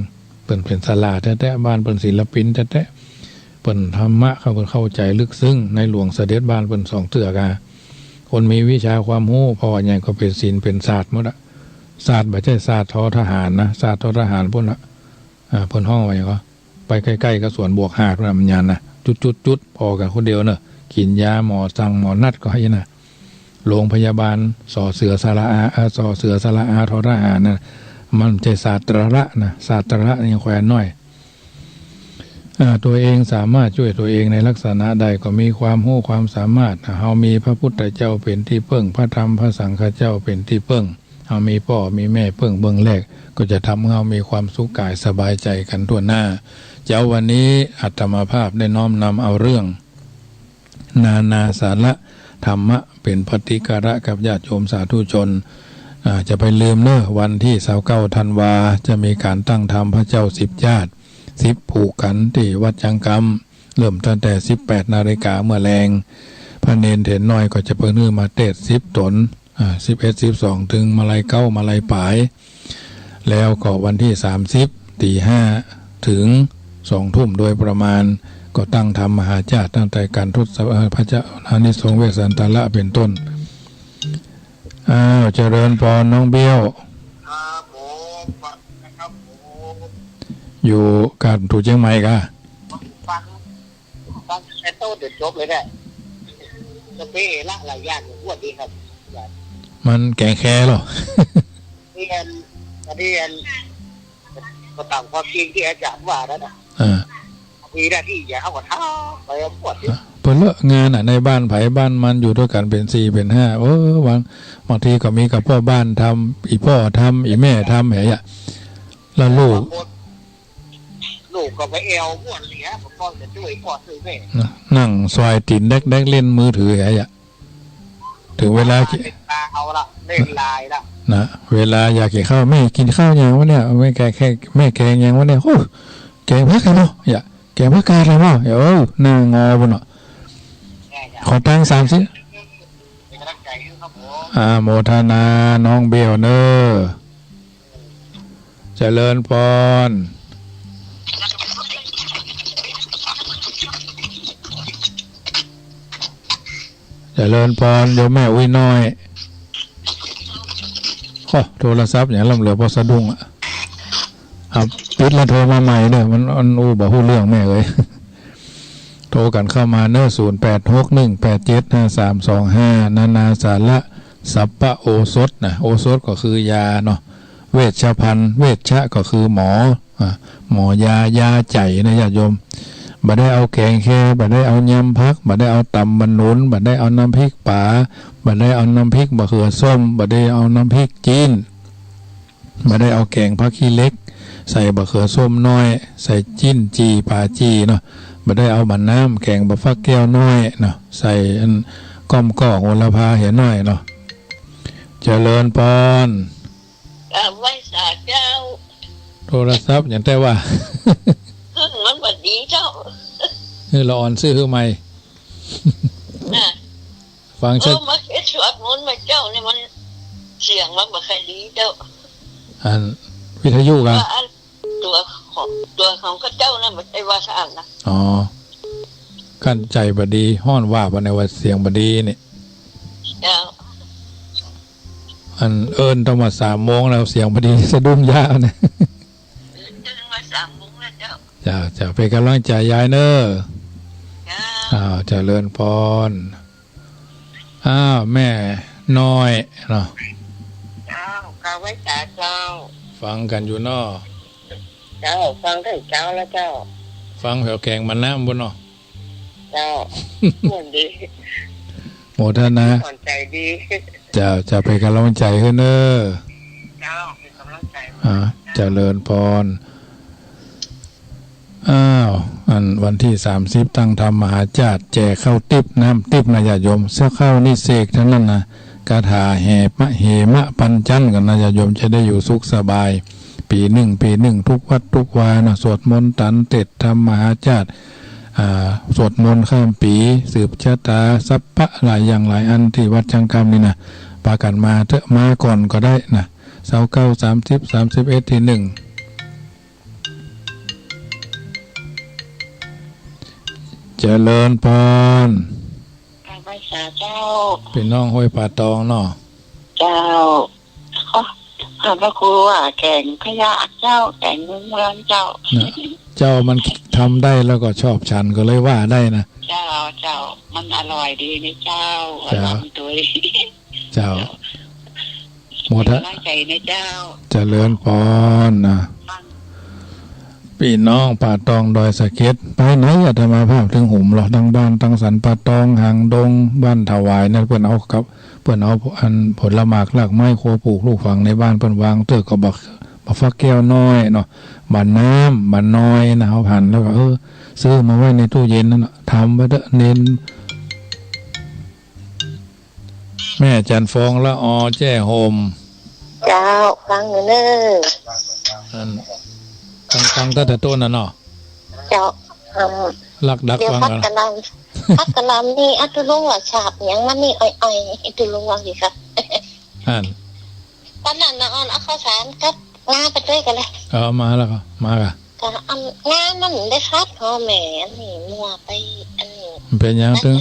เปิ้นเป๋นสะหร่าแต๊ๆ บ้านเปิ้นศิลปินแต๊ๆ เปิ้นธรรมะเขา เปิ้นเข้าใจ๋ลึกซึ้งในหลวงเสด็จ บ้านเปิ้นสองเตื้อกา คนมีวิชาความฮู้ เพราะว่าหยังก็เป๋นศิลป์เป๋นศาสตร์หมดอะ ศาสตร์บ่ใจ้ศาสตร์ทอทหารนะ ศาสตร์ทอทหารปู้นละ อ่า เปิ้นฮ้องว่าหยังก็ ไปใก้ๆ กับสวนบวกหาดพู้นนะ มันยานนะ จุดๆๆ ผ่อกั๋นคนเดียวเนาะ กิ๋นยาหมอสั่งหมอนัดก็ไอ้นะ โรงพยาบาล สอเสือสระอา เอ่อ สอเสือสระอา ทอทหารนะ มันบ่ใจ้ศาสตระนะ ศาสตระนี่ยังแควนน้อย อ่า ตัวเองสามารถจ้วยตัวเองในลักษณะใดก็มีความฮู้ความสามารถ เฮามีพระพุทธเจ้าเป๋นตี้เปิ้ง พระธรรม พระสังฆเจ้าเป๋นตี้เปิ้ง เฮามีป้อมีแม่เปิ้งเบื้องแรก ก็จะทำหื้อเฮามีความสุขก๋ายสบายใจ๋กั๋นทั่วหน้า เจ๊าวันนี้อาตมาภาพได้น้อมนำเอาเรื่อง นานาสาระธรรมะเป๋นปฏิการะกับญาติโยมสาธุชน อ่า จะไปลืมเน้อ วันตี้ซาวเก้าธันวา จะมีก๋านตั้งธรรมพระเจ้าสิบญาติ สิบผูกขันตี้วัดจังกำ เริ่มตั้งแต่สิบแปดนาฬิกาเมื่อแลง พระเณรเถรน้อยก็จะเปิ้นหื้อมาเตสน์สิบต๋น อ่า สิบเอ็ด สิบสอง เถิงมาลัยเก๊า มาลัยป๋าย แล้วก็วันตี้สามสิบ ตีห้า เถิงสองทุ่มโดยประมาณ ก็ตั้งธรรมมหาชาติตั้งแต่ก๋านทศ เอ่อ พระเจ้า อานิสงส์เวสสันตระเป๋นต้น อ้าว เจริญพรน้องเบี้ยว ครับผม ครับผม อยู่ก๋านถูเจียงใหม่กา ฟัง ฟังแต่ต้นจนจบเลยเนี่ย จะเป๋นละหลายอย่างอยู่พวกนี้ครับ มันแก๋งแคลอ เรียน เรียน ก็ต๋ามความจริงตี้อาจารย์ว่านั่นน่ะ อ่า มีหน้าตี้อย่างเฮาก็ทำไปหมด อ่ะ เปิ้นเลิกงานอ่ะ ในบ้านใผบ้านมันอยู่ตวยกั๋นเป๋นสี่เป๋นห้า เออ บาง บางทีก็มีกับป้อบ้านทำ อี่ป้อทำ อี่แม่ทำ แหมอะ แล้วลูก บางคน ลูกก็ไปแอ่วม่วนเสีย บ่ป้อจะจ้วยป้อจ้วยแม่ นะ นั่งสอยตี๋นแดกๆ เล่นมือถือแหมอะ เถิงเวลา เล่นตาเอาละ เล่นไลน์ละ นะ เวลาอยากกิ๋นข้าว แม่กิ๋นข้าวหยังวะเนี่ย แม่แกง แกง แม่แกงหยังวะเนี่ย โอ้ แกงผักกาดเนาะ อย่า แกงผักกาดเนาะ อย่า เออ หน้างอปู้นเนาะ ขอตังค์สามสิบ เป๋นก๋ำลังใจ๋หื้อครับผม อาโมทนาน้องเบลเนอ เจริญพร เจริญพรโยมแม่อุ๊ยน้อย โอ้ โทรศัพท์หยังล้ำเหลือ ป้อสะดุ้งอะ อ่ะ ปิดแล้วโทรมาใหม่เน้อ มัน มันอู้บ่ฮู้เรื่องแม่เอ๋ย โทรกั๋นเข้ามาเน้อ ศูนย์แปดหกหนึ่งแปดเจ็ดห้าสามสองห้า นานาสาระ สัพพะโอสถนะ โอสถก็คือยาเนาะ เวชภัณฑ์ เวชชะก็คือหมอ อ่ะ หมอยา ยาใจ๋นะญาติโยม บ่ได้เอาแก๋งแค บ่ได้เอายำผัก บ่ได้เอาตำบ่าหนุน บ่ได้เอาน้ำพริกป๋า บ่ได้เอาน้ำพริกบ่าเขือส้ม บ่ได้เอาน้ำพริกจี๊น บ่ได้เอาแก๋งผักขี้เหล็ก ใส่บ่าเขือส้มน้อย ใส่จี๊นจี่ ป๋าจี่เนาะ บ่ได้เอาบ่าน้ำ แก๋งบ่าฟักแก้วน้อยเนาะ ใส่อันก้อมก้อโหระพาเหียน้อยเนาะ เจริญพร กราบไหว้สาเจ้า โทรศัพท์หยังแต่ว่า เครื่องมันบ่ดีเจ้า นี่ละอ่อนซื้อหื้อใหม่ น่ะ ฟังชัด เออ มาเฮ็ดสวดมนต์มาเจ้านี่มันเสียงมันบ่ค่อยดีเจ้า อันวิทยุกะ ว่าอันตัวของ ตัวของเขาเจ้าน่ะบ่ใจ้ว่าสะอาดนะ อ๋อ คันใจ๋บ่ดี ฮ้อนวาบ อันนี้ว่าเสียงบ่ดีนี่ เจ้า อันเอิ้นต้องว่าสามโมงแล้ว เสียงบ่ดี สะดุ้งยาวนะ ตื่นมาสามโมงแล้วเจ้า เจ้า เจ้า เป๋นก๋ำลังใจ๋ยายเน้อ เจ้า อ้าว เจริญพร อ้าว แม่น้อยเนาะ เจ้า กราบไหว้สาเจ้า ฟังกั๋นอยู่เนาะ เจ้า ฟังแต่เจ๊าแล้วเจ้า ฟังแผวแขวงหม่านน้ำปู๊นเนาะ เจ้า ม่วนดี โมทนา สอนใจ๋ดี เจ้า เจ้า เป๋นก๋ำลังใจ๋หื้อเน่อ เจ้า เป๋นก๋ำลังใจ๋ อ่า เจริญพร อ้าว อันวันตี้สามสิบตั้งธรรมมหาชาติ แจกข้าวติ๊บน้ำติ๊บนะญาติโยม เสี้ยวข้าวนิเสกเต้านั้นนะ คาถาเหมะ เหมะปัญจันทร์กั๋นนะญาติโยม จะได้อยู่สุขสบาย ปี๋นึ่ง ปี๋นึ่ง ทุกวัดทุกวานะ สวดมนต์ตันเตศน์ธรรมมหาชาติ อ่า สวดมนต์ข้ามปี๋ สืบชะตา สัพพะหลายอย่างหลายอันตี้วัดช่างคำนี่นะ ปากั๋นมาเต๊อะ มาก่อนก็ได้นะ ซาวเก้า สามสิบ สามสิบเอ็ด ตี้นึ่ง เจริญพร กราบไหว้สาเจ้า ปี้น้องห้วยป่าตองเนาะ เจ้า ขอบพระคุณว่าแขวงพะเยาเจ้า แขวงเมืองเจ้า นะ เจ้ามันทำได้แล้วก็ชอบฉันก็เลยว่าได้นะ เจ้า เจ้า มันอร่อยดีนะเจ้า เจ้า อร่อยดี เจ้า โมทะ เป๋นก๋ำลังใจ๋นะเจ้า เจริญพรนะ ปี้น้องป่าตองดอยสะเก็ด ไปไหนอาตมาภาพเถิงหนเล่า ตังบ้านตังสันป่าตอง หางดง บ้านถวายนะ เปิ้นเอากับ เปิ้นเอาอันผลหมากรากไม้ครัวปลูกลูกฝังในบ้านเปิ้นวางเต๊อะ ก็บัก บักฟักแก้วน้อยเนาะ บ่าน้ำ บ่านอยนะ เฮาหันแล้วก็ เออ ซื้อมาไว้ในตู้เย็นนั่นน่ะ ทำไว้เต๊อะ เน้น แม่จันทร์ฟอง ละออ แจ้ห่ม เจ้า ฟังอยู่เน่อ อัน ฟัง ฟังตั้งแต่ต้นน่ะเนาะ เจ้า อืม ลักดัก เดี๋ยว ฟัง พัก กั๋น กะลำ พักกะลำนี่ อะ ตุ๊ลุงว่าฉาบหยังมานี่ อ่อยๆ ตุ๊ลุงว่าสิคะ อัน ต๋อนนั้นน่ะ อ่อนเอาข้าวสารกับงาไปตวยกั๋นเลย เออ มาแล้วก็ มาก่ะ กะอันงามันได้ฟัดหอแหม อันนี้มัวไป อันนี้ มันเป๋นหยังตึง